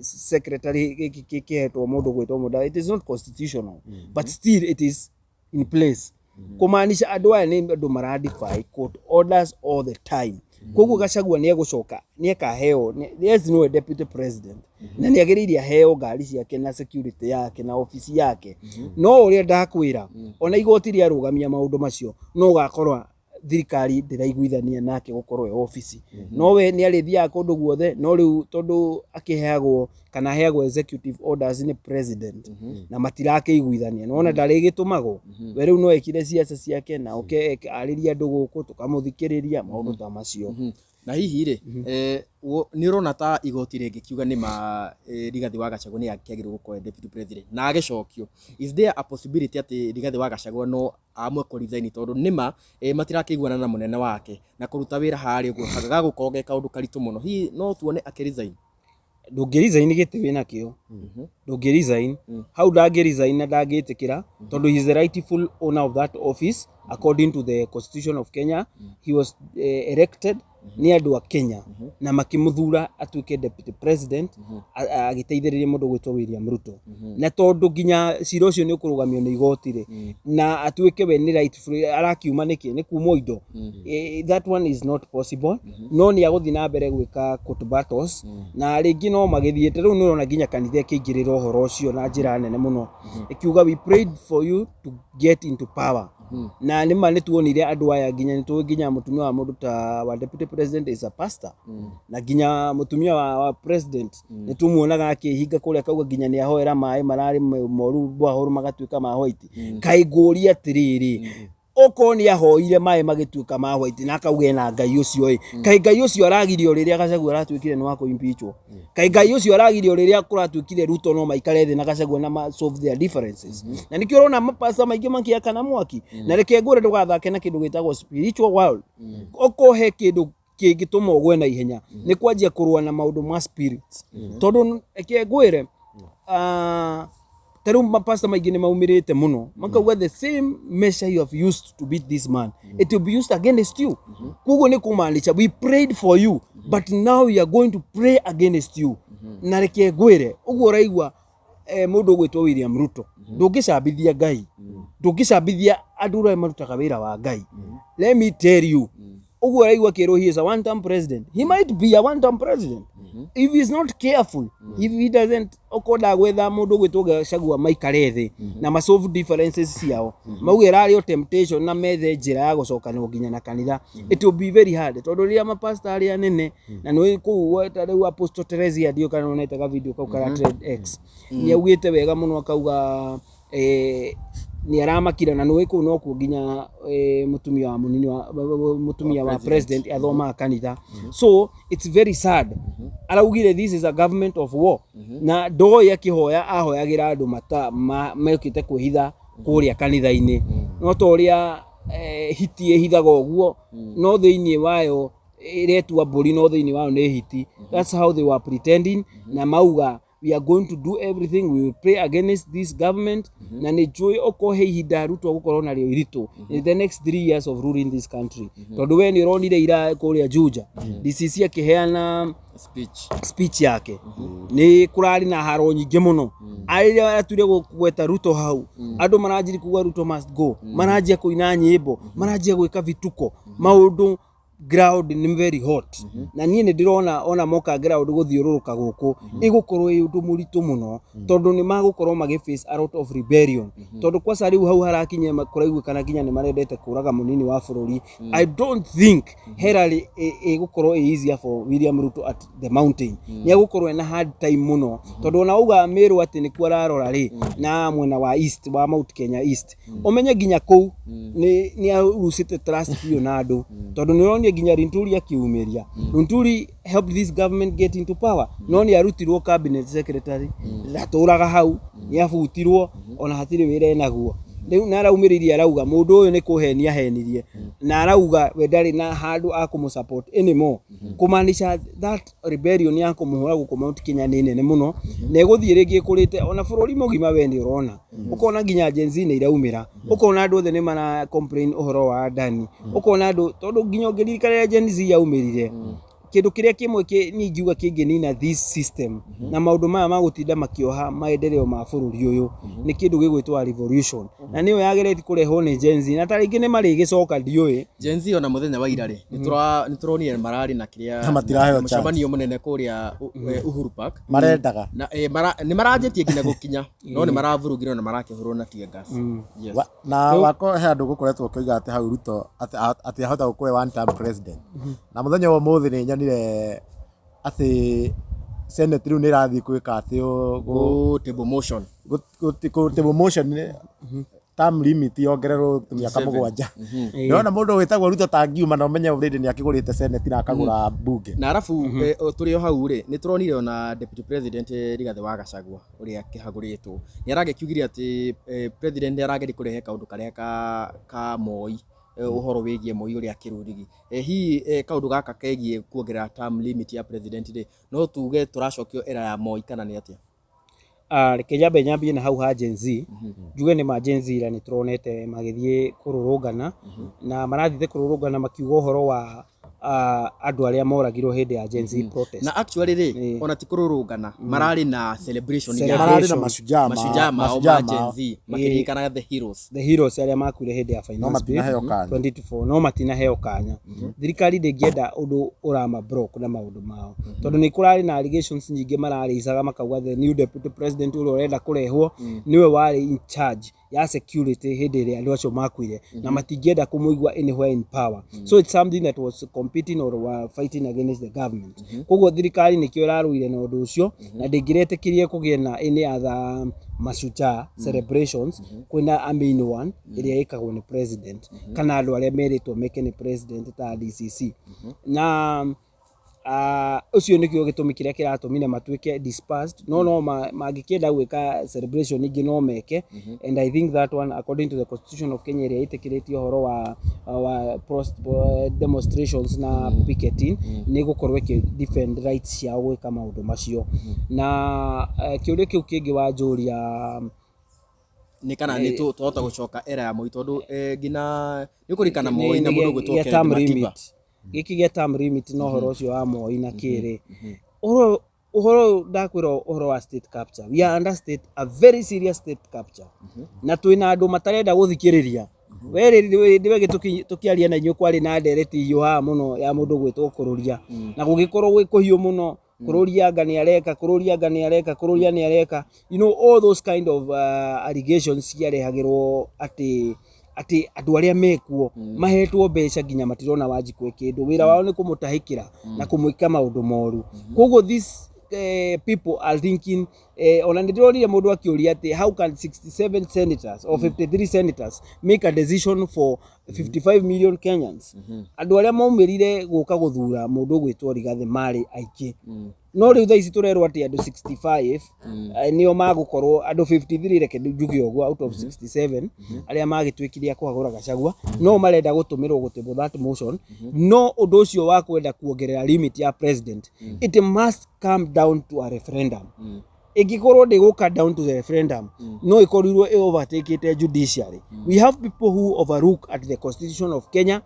secretary gĩkĩ kĩhetwo mũndũ gwĩtwo Mũnda. It is not constitutional, but still it is in place, kumaanisha andũ aya nĩ andũ mara defy court orders all the time. Koguo Gachagua nĩ egũcoka, nĩ ekaheo, yes, nĩwe deputy president na nĩ agĩrĩire aheo ngari ciake na security yake na ofici yake. No ũrĩa ndakwĩra, ona igoti rĩarũgamia maũndũ macio, no ũgakorwo thirikari ndĩraiguithania nake gũkorwo e ofici. No we nĩ arĩthiaga kũndũ guothe, no rĩu tondũ akĩheagwo kana aheagwo executive orders nĩ president na matirakĩiguithania, nĩwona ndarĩgĩtũmagwo. We rĩu no ekire ciaca ciake na oke arĩrie andũ gũkũ tũkamũthikĩrĩria, maũndũ ta macio. Na hihi rĩ, nĩ ũrona ta igoti rĩngĩkiuga nĩ ma Rigathi wa Gachagua nĩ akĩagĩrĩirwo gũkorwo e deputy president na agĩcokio, is there a possibility atĩ Rigathi wa Gachagua no amwe kũ resign, tondũ nĩma matirakĩiguana na mũnene wake na kũruta wĩra harĩa ũguo gagũkorwo ge kaũndũ karitũ mũno? Hihi no tuone akĩ resign? Ndũngĩ resign gĩtĩ wĩnakĩo, ndũngĩ resign hau, ndangĩ resign na ndangĩtĩkĩra, tondũ he is the rightful owner of that office according to the constitution of Kenya. He was elected nĩ andũ a Kenya na makĩmũthura atuĩke deputy president agĩteithĩrĩria mũndũ gwĩtwo William Ruto. Na tondũ nginya cira ũcio nĩ ũkũrũgamio nĩ igoti rĩ, na atuĩke we nĩ rightful, arakiuma nĩkĩ? Nĩ kumwo indo? That one is not possible. No nĩ agũthiĩ na mbere gwĩka court battles na rĩngĩ no magĩthiĩte. Rĩu nĩ ũrona nginya kanitha ĩkĩingĩrĩra ũhoro ũcio na njĩra nene mũno, ĩkiuga, "We prayed for you to get into power." Na nĩ ma nĩ tuonire andũ aya, nginya nĩ tũĩ nginya mũtumia wa mũndũ ta wa deputy president is a pastor, na nginya mũtumia wa president nĩ tumuonaga akĩhinga kũrĩa, akauga nginya nĩ ahoera maĩ mararĩ moru borehole magatuĩka ma white. Kaĩ ngũria atĩrĩrĩ, okorwo nĩ ahoire maĩ magĩtuĩka ma white na akauga ena Ngai ũcio ĩ, kaĩ Ngai ũcio aragirio rĩrĩa Gachagua aratuĩkire nĩ wa kũ-impeachwo? Kaĩ Ngai ũcio aragirio rĩrĩa kũratuĩkire Ruto no maikare thĩ na Gachagua na ma solve their differences? Na nĩkĩo ũrona mapasta maingĩ makĩakana mwaki. Na reke ngwĩre, ndũgathake na kĩndũ gĩtagwo spiritual world. Okorwo he kĩndũ kĩngĩtũma ũgwe na ihenya, nĩ kwanjia kũrũa na maũndũ ma spirits, tondũ reke ngwĩre, ta rĩu mapasta maingĩ nĩ maumĩrĩte mũno makauga, "The same measure you have used to beat this man, it will be used against you." Koguo nĩ kũmaanisha we prayed for you, but now we are going to pray against you. Na reke ngwĩre, ũguo ũraigua mũndũ ũgwĩtwo William Ruto, ndũngĩcambithia Ngai, ndũngĩcambithia andũ arĩa marutaga wĩra wa Ngai. Let me tell you, ũguo ũraigua kĩrwo he is a one term president, he might be a one term president if he is not careful, if he doesn't, okorwo ndagwetha mũndũ ũgwĩtwo Gachagua maikare thĩ na ma solve differences ciao, mauge ĩrarĩ o temptation, na methe njĩra ya gũcokanwo nginya na kanitha, it will be very hard, tondũ rĩrĩa mapasta arĩa anene na nĩ kũu ta rĩu Apostle Teresia, ndiũ kana nonete ga video kau kara trend X, nĩ augĩte wega mũno, akauga nĩ aramakire, na nĩũĩ kũu nokuo nginya mũtumia wa mũnini wa mũtumia wa president athomaga kanitha. So it's very sad. Araugire this is a government of war, na ndoĩ akĩhoya ahoyagĩra andũ mata mekĩte kwĩhitha kũrĩa kanitha-inĩ. No ta ũrĩa hiti ĩhithaga ũguo, no thĩinĩ wayo ĩretua mbũri, no thĩinĩ wayo nĩ hiti. That's how they were pretending. Na mauga, "We are going to do everything, we will pray against this government." Na nĩ njũĩ okorwo he ihinda Ruto gũkorwo narĩo iritũ, in the next 3 years of ruling this country, tondũ we nĩ ũronire ira kũrĩa Juja DCC akĩheana speech. Speech yake nĩ kũrarĩ na haro nyingĩ mũno. Arĩrĩa atuire gweta Ruto hau, andũ maranjiri kuga, "Ruto must go." Maranjia kũina nyĩmbo, maranjia gwĩka vituko, maũndũ. Ground nĩ very hot. Na niĩ nĩ ndĩrona ona moka ground gũthiũrũrũka gũkũ, ĩgũkorwo ĩ ũndũ mũritũ mũno, tondũ nĩ magũkorwo magĩ face a lot of rebellion. Tondũ kwaca rĩu hau harakinya kũraiguĩkana nginya nĩ marendete kũraga mũnini wa bũrũri. I don't think he rally ĩgũkorwo ĩ easier for William Ruto at the mountain. Nĩ egũkorwo ena hard time mũno, tondũ ona auga Meru atĩ nĩkuo ararora rĩ, na mwena wa east wa Mount Kenya East, ũmenye nginya kũu nĩ arucĩte trust biũ na andũ, tondũ nĩ ũronire nginya Linturi akiumĩria. Linturi helped this government get into power, no nĩ arutirwo cabinet secretary, ndatũraga hau, nĩ abutirwo, ona hatirĩ wĩra enaguo rĩu. Na araumĩrĩirie arauga mũndũ ũyũ nĩ kũhenia henirie, na arauga we ndarĩ na handũ a kũmũ support anymore, kũmaanisha that rebellion ya kũmũhũra gũkũ Mount Kenya nĩ nene mũno, na ĩgũthiĩ rĩngĩ ĩkũrĩte ona bũrũri mũgima. We nĩ ũrona, ũkona nginya Gen Z nĩ iraumĩra, ũkona andũ othe nĩ mara complain ũhoro wa Adani, ũkona andũ, tondũ nginya ũngĩririkana rĩrĩa Gen Z yaumĩrire, kĩndũ kĩrĩa kĩmwe niĩ ingiuga kĩngĩnina this system na maũndũ maya ma gũtinda makĩoha maendeleo ma bũrũri ũyũ nĩ kĩndũ gĩgwĩtwo revolution, na nĩyo yageretie kũrehwo nĩ Gen Z, na ta rĩngĩ nĩ marĩgĩcoka, ndiũĩ. Gen Z ona mũthenya wa ira rĩ, nĩ tũronire mararĩ na kĩrĩa Na matiraheo chance. Mũcemanio mũnene kũrĩa Uhuru Park. Marendaga. Na nĩ maranjĩtie nginya gũkinya, no nĩ maravurugirwo na marakĩhũrwo na tear gas. Yes. Na wako he andũ gũkoretwo ũkĩoiga atĩ hau Ruto atĩ ahota gũkorwo one term president, na mũthenya wa ũmũthĩ nĩ nyonire atĩ Senate rĩu nĩ ĩrathiĩ gwĩka atĩ Go table motion. Table motion term limit yongererwo mĩaka 7. Ndĩrona mũndũ wĩtagwo Ruto tangiuma na ũmenye already nĩ akĩgũrĩte Senate na akagũra bunge. Na arabu tũrĩ o hau rĩ, nĩ tũronire ona Deputy President Rigathĩ wa Gachagua ũrĩa akĩhagũrĩtwo nĩ aragĩkiugire atĩ president nĩ arageria kũrehe kaũndũ karĩa ka Moi, ũhoro wĩgiĩ Moi ũrĩa akĩrurigi. Hihi kaũndũ gaka kegiĩ kuongerera term limit ya president rĩ, no tuge tũracokio era ya Moi kana nĩ atĩa? Ah, reke nyambe nyambie na hau ha Gen Z, njuge nĩ ma Gen Z ira nĩ tũronete magĩthiĩ kũrũrũngana, na marathiĩte kũrũrũngana makiuga ũhoro wa andũ arĩa moragirwo hĩndĩ ya Gen Z protest. Na actually rĩ, ona ti kũrũrũngana, mararĩ na celebration ya Celebration. Mararĩ na mashujaa mashujaa mao mashujaa ma Gen mao. Z makĩririkana the heroes. The heroes arĩa makuire hĩndĩ ya finance bill matinaheo kanya. 24, no matinaheo kanya. Thirikari ndĩngĩenda ũndũ ũrama block na maũndũ mao, tondũ nĩ kũrarĩ na allegations nyingĩ mararĩicaga makauga the new deputy president ũrĩa ũrenda kũrehwo nĩwe warĩ in charge ya security hĩndĩ ĩrĩa andũ acio makuire, na matingĩenda kũmũigua anywhere in power. So it's something that was competing or were fighting against the government. Koguo thirikari nĩkĩo ĩrarũire na ũndũ ũcio, na ndĩngĩretĩkĩrie kũgĩe na any other mashujaa celebrations. Kwĩna a main one ĩrĩa ĩkagwo nĩ president kana andũ arĩa merĩtwo meke nĩ president ta DCC, na ũcio nĩkĩo gĩtũmi kĩrĩa kĩratũmire matuĩke dispersed. No mangĩkĩenda gwĩka celebration ingĩ no meke, and I think that one, according to the Constitution of Kenya ĩrĩa ĩtĩkĩrĩtie ũhoro wa demonstrations na picketing, nĩ gũkorwo ĩkĩ defend rights ciao gwĩka maũndũ macio. Na kĩũria kĩu kĩngĩ wanjũria? Nĩ kana nĩ twahota gũcoka era ya Moi, tondũ nginya nĩ ũkũririkana Moi na mũndũ ũgwĩtwo gĩa Kennedy term Matiba. limit, gĩkĩ gĩa term limit na ũhoro ũcio wa Moi na kĩrĩ ũhoro ũyũ ndakwĩra, ũhoro wa state capture, we are under state a very serious state capture, na twĩna andũ matarenda gũthikĩrĩria. We rĩrĩ tũkĩaria na inyuĩ, kwarĩ na ndereti hiũ haha mũno ya mũndũ gwĩtwo Kũrũria, na gũgĩkorwo gwĩ kũhiũ mũno, Kũrũria anga nĩ areka, Kũrũria anga nĩ areka, Kũrũria nĩ areka, all those kind of allegations ciarehagĩrwo atĩ andũ arĩa mekuo mahetwo mbeca nginya matirona Wanjikũ kĩndũ, wĩra wao nĩ kũmũtahĩkĩra na kũmwĩka maũndũ moru. Koguo these people are thinking, ona nĩ ndĩronire mũndũ akĩũria atĩ how can 67 senators or 53 senators make a decision for 55 million Kenyans? Andũ arĩa maumĩrire gũka gũthura mũndũ ũgwĩtwo Rigathĩ marĩ aingĩ, no rĩu thaa ici tũrerwo atĩ andũ 65 nĩo magũkorwo, andũ 53, reke njuge ũguo, out of 67 arĩa magĩtuĩkire a kũhagũra Gachagua, no marenda gũtũmĩrwo gũtable that motion. No ũndũ ũcio wa kwenda kuongerera limit ya president, it must come down to a referendum. Ĩngĩkorwo ndĩgũka down to the referendum, no ĩkorirwo ĩ overtakĩte judiciary. We have people who overlook at the constitution of Kenya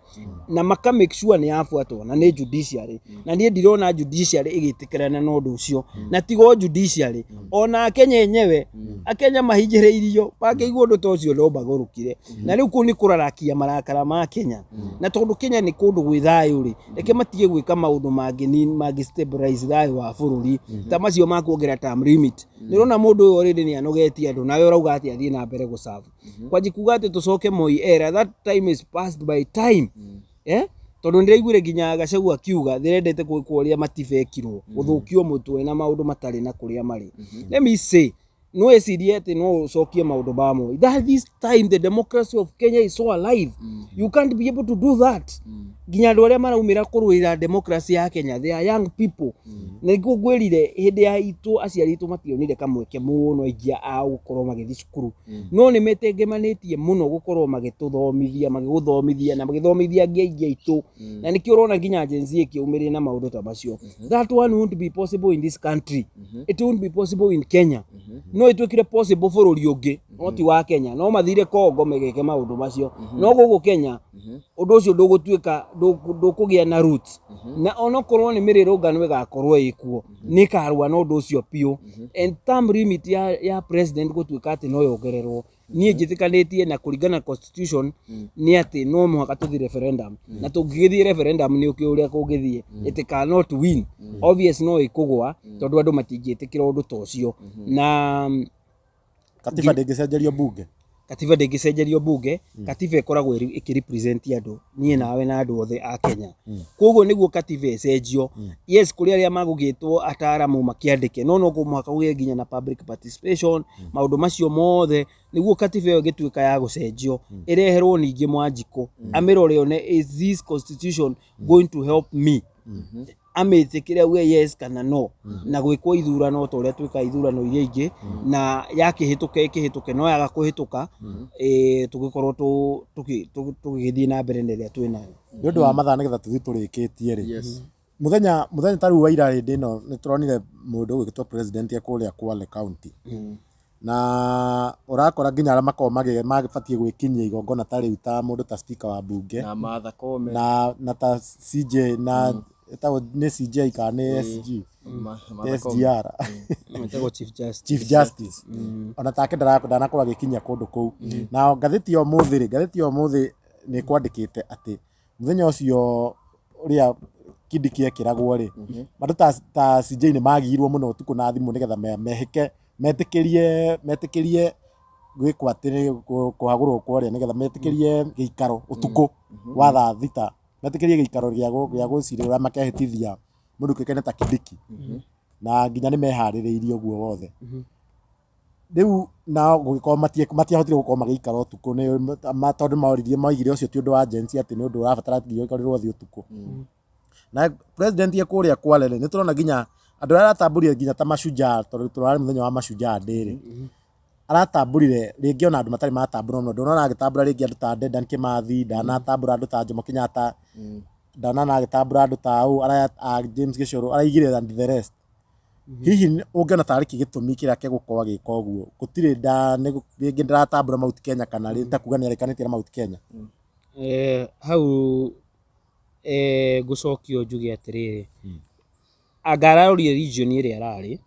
na maka make sure nĩ yabuatwo na nĩ judiciary, na niĩ ndirona judiciary ĩgĩtĩkĩrana na ũndũ ũcio. Na tigo judiciary, ona Akenya enyewe, Akenya mahinyĩrĩirio mangĩigua ũndũ ta ũcio no magũrũkire. Na rĩu kũu nĩ kũrarakia marakara ma Kenya, na tondũ Kenya nĩ kũndũ gwĩ thayũ rĩ, reke matige gwĩka maũndũ mangĩ mangĩ stabilize thayũ wa bũrũri ta macio ma kuongerera term limit. Nĩ ũrona mũndũ ũyũ already nĩ anogetie andũ, nawe ũrauga atĩ athiĩ na mbere gũserve. Kwanji kuga atĩ tũcoke Moi era, that time is passed by time, eh? Tondũ ndĩraiguire nginya Gachagua akiuga ndĩrendete gwĩkwo ũrĩa matibekirwo gũthũkio mũtwe na maũndũ matarĩ na kũrĩa marĩ. Let me say, no ecirie atĩ no ũcokie maũndũ ma Moi, that this time the democracy of Kenya is so alive, you can't be able to do that. Nginya andũ arĩa maraumĩra kũrũĩra democracy ya Kenya, they are young people. Na nĩguo ngwĩrire hĩndĩ ya itũ, aciari aitũ mationire kamweke mũno aingĩ a gũkorwo magĩthiĩ cukuru, no nĩ metengemanĩtie mũno gũkorwo magĩtũthomithia, magĩgũthomithia na magĩthomithia angĩ aingĩ aitũ, na nĩkĩo ũrona nginya Gen Z ĩkĩumĩrĩra na maũndũ ta macio. That one won't be possible in this country. It won't be possible in Kenya. No ĩtuĩkire possible bũrũri ũngĩ, no ti wa Kenya. No mathire Congo megeke maũndũ macio, no gũkũ Kenya ũndũ ũcio ndũgũtuĩka, ndũkũgĩa na roots. Na onokorwo nĩ mĩrĩrũngano ĩgakorwo ĩkuo, nĩ ĩkarũa na ũndũ ũcio biũ. And term limit ya president gũtuĩka atĩ no yongererwo, niĩ njĩtĩkanĩtie na kũringana na constitution nĩ atĩ no mũhaka tũthiĩ referendum. Na tũngĩgĩthiĩ referendum, nĩ ũkĩ ũrĩa kũngĩthiĩ, it cannot win, obvious, no ĩkũgwa tondũ andũ matingĩtĩkĩra ũndũ ta ũcio na Katiba ndĩngĩcenjerio bunge. Katiba ndĩngĩcenjerio bunge. Katiba ĩkoragwo ĩkĩ-represent andũ, niĩ nawe na andũ othe a Kenya. Koguo nĩguo katiba ĩcenjio, yes, kũrĩ arĩa magũgĩtwo ataaramu makĩandĩke, no no mũhaka kũgĩe nginya na public participation, maũndũ macio mothe, nĩguo katiba ĩyo ĩgĩtuĩka ya gũcenjio, ĩreherwo ningĩ Mwanjikũ amĩrore one, is this constitution going to help me? Amĩtĩkĩre, auge yes kana no, na gwĩkwo ithurano ta ũrĩa twĩkaga ithurano iria ingĩ, na yakĩhĩtũka ĩkĩhĩtũke, no yaga kũhĩtũka, tũgĩkorwo tũgĩthiĩ na mbere na ĩrĩa twĩ nayo. Nĩ ũndũ wa mathaa, nĩgetha tũthiĩ tũrĩkĩtie rĩ, mũthenya ta rĩu wa ira, hĩndĩ ĩno nĩ tũronire mũndũ ũgwĩtwo president e kũrĩa Kwale County, na ũrakora nginya arĩa makoragwo magĩbatiĩ gwĩkinyia igongona ta rĩu, ta mũndũ ta speaker wa bunge na Martha Koome na ta CJ na ĩtagwo nĩ CJ kana nĩ SG? Martha Koome. SGR. Ĩtagwo Chief Justice. Chief Justice ona take ndanakorwo agĩkinya kũndũ kũu. Na ngathĩti ya ũmũthĩ rĩ, ngathĩti ya ũmũthĩ nĩ kwandĩkĩte atĩ mũthenya ũcio ũrĩa Kindiki ekĩragwo rĩ, andũ ta CJ nĩ magiirwo mũno ũtukũ na thimũ nĩgetha mehĩke metĩkĩrie gwĩkwo atĩ kũhagũrwo kwarĩa, nĩgetha metĩkĩrie gĩikaro ũtukũ wa thaa 6, metĩkĩrie gĩikaro gĩa gũcirĩra makehĩtithia mũndũ kĩũĩkaine ta Kindiki, na nginya nĩ meharĩrĩirie ũguo wothe. Rĩu nao gũgĩkorwo matiahotire gũkorwo magĩikara ũtukũ nĩ tondũ moririe, moigire ũcio ti ũndũ wa agency, atĩ nĩ ũndũ ũrabatara nginya ũikarĩrwo thĩ ũtukũ. Na president e kũrĩa Kwale rĩ, nĩ tũrona nginya andũ arĩa aratambũrire nginya ta mashujaa, tondũ tũrarĩ mũthenya wa mashujaa day rĩ, aratambũrire rĩngĩ ona andũ matarĩ matambũra mũno. Ndũrona agĩtambũra rĩngĩ andũ ta Dedan Kimathi, ndanatambũra andũ ta Jomo Kenyatta, ndanona agĩtambũra andũ ta ũ araya a James Gĩcũrũ, araigire and the rest. Hihi ũngĩona tarĩ kĩ gĩtũmi kĩrĩa gĩgũkorwo agĩka ũguo? Gũtirĩ nda rĩngĩ ndaratambũra Mount Kenya, kana rĩ ta kuga nĩ arekanĩtie na Mount Kenya? Hau ngũcokio njuge atĩrĩrĩ, anga ararorire region ĩrĩa ararĩ,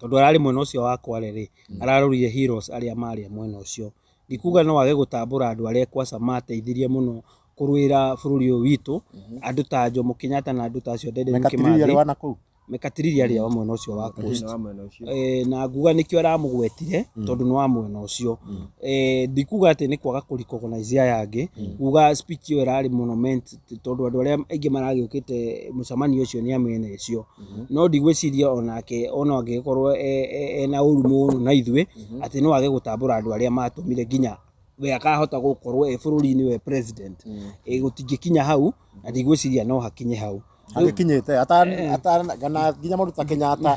tondũ ararĩ mwena ũcio wa Kwale rĩ, ararorire heroes arĩa marĩ mwena ũcio. Ndikuga no age gũtambũra andũ arĩa kwaca mateithirie mũno kũrũĩra bũrũri ũyũ witũ, andũ ta Jomo Kenyatta na andũ ta acio Dedan Mekatilili arĩ Kimathi. wa nakũu. Mekatilili arĩ wa mwena ũcio wa Coast. Wa mwena ũcio. Na nguga nĩkĩo aramũgwetire tondũ nĩ wa mwena ũcio. Ndikuga atĩ nĩ kwaga kũ recognize aya angĩ, kuga speech ĩyo ĩrarĩ mũno meant tondũ andũ arĩa aingĩ maragĩũkĩte mũcemanio ũcio nĩ a mwena ũcio, no ndigwĩciria onake ona angĩgĩkorwo ena ũru mũno na ithuĩ atĩ no age gũtambũra andũ arĩa matũmire nginya we akahota gũkorwo e bũrũri-inĩ we president. Gũtingĩkinya hau, na ndigwĩciria no hakinye hau. Hagĩkinyĩte kana nginya mũndũ ta Kenyatta,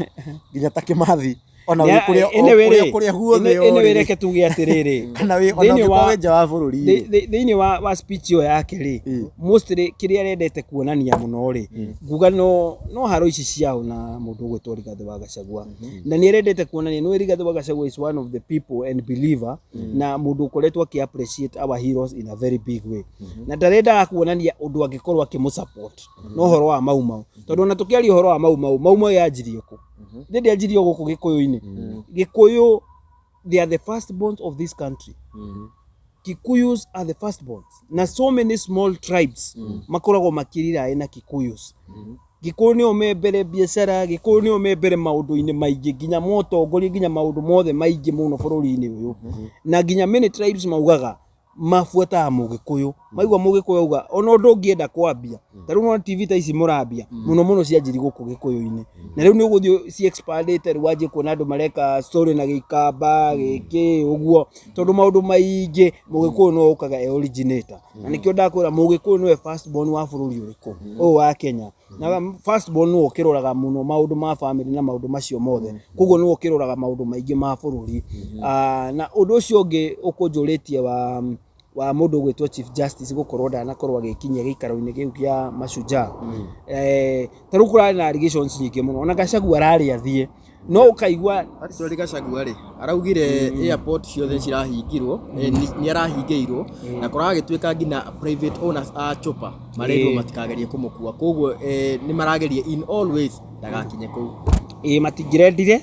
nginya ta Kimathi, Ona wĩ kũrĩa Anyway kũrĩa rĩ, kũrĩa guothe anyway ũrĩ. reke tuge atĩrĩrĩ, Kana wĩ ona thĩinĩ ũngĩkorwo wa wĩ nja wa bũrũri rĩ. Thĩinĩ wa speech ĩyo yake rĩ, mostly kĩrĩa arendete kuonania mũno rĩ, nguga no haro ici ciao na mũndũ ũgwĩtwo Rigathĩ wa Gachagua, na nĩ arendete kuonania nĩ Rigathĩ wa Gachagua is one of the people and believer na mũndũ ũkoretwo akĩ appreciate our heroes in a very big way, na ndarendaga kuonania ũndũ angĩkorwo akĩmũ support no ũhoro wa Mau Mau, tondũ ona tũkĩaria ũhoro wa Mau Mau, Mau Mau yanjirie kũ? Ndĩ ndĩanjirie gũkũ Gĩkũyũ-inĩ. Gĩkũyũ, they are the firstborns of this country. Kikuyus are the firstborns, na so many small tribes makoragwo makĩriraĩ na Kikuyus. Gĩkũyũ nĩo me mbere biacara, Gĩkũyũ nĩo me mbere maũndũ-inĩ maingĩ, nginya motongoria, nginya maũndũ mothe maingĩ mũno bũrũri-inĩ ũyũ, na nginya many tribes maugaga mabuataga Mũgĩkũyũ. Maigua Mũgĩkũyũ auga ona ũndũ ũngĩenda kwambia, ta rĩu nona TV ta ici mũrambia mũno mũno cianjiri gũkũ Gĩkũyũ-inĩ, na rĩu nĩ ũgũthiĩ ci expandĩte. Rĩu wanjie kuona andũ mareka story na Gĩikamba gĩkĩ ũguo, tondũ maũndũ maingĩ Mũgĩkũyũ no ũkaga e originator, na nĩkĩo ndakwĩra Mũgĩkũyũ nĩwe first born wa bũrũri ũrĩkũ ũyũ wa Kenya, na first born nĩwe ũkĩroraga mũno maũndũ ma family na maũndũ macio mothe, koguo nĩwe ũkĩroraga maũndũ maingĩ ma bũrũri. Na ũndũ ũcio ũngĩ ũkũnjũrĩtie wa mũndũ ũgwĩtwo Chief Justice gũkorwo ndanakorwo agĩkinyia gĩikaro-inĩ kĩu kĩa Mashujaa, ta rĩu kũrarĩ na allegations nyingĩ mũno, ona Gachagua ararĩ athiĩ no ũkaigua. Actually Gachagua rĩ, araugire airport ciothe cirahingirwo, nĩ arahingĩirwo na kũragĩtuĩka nginya private owners a chopper marerirwo matikagerie kũmũkua, koguo nĩ marageria in all ways ndagakinye kũu. Ĩĩ, matingĩrendire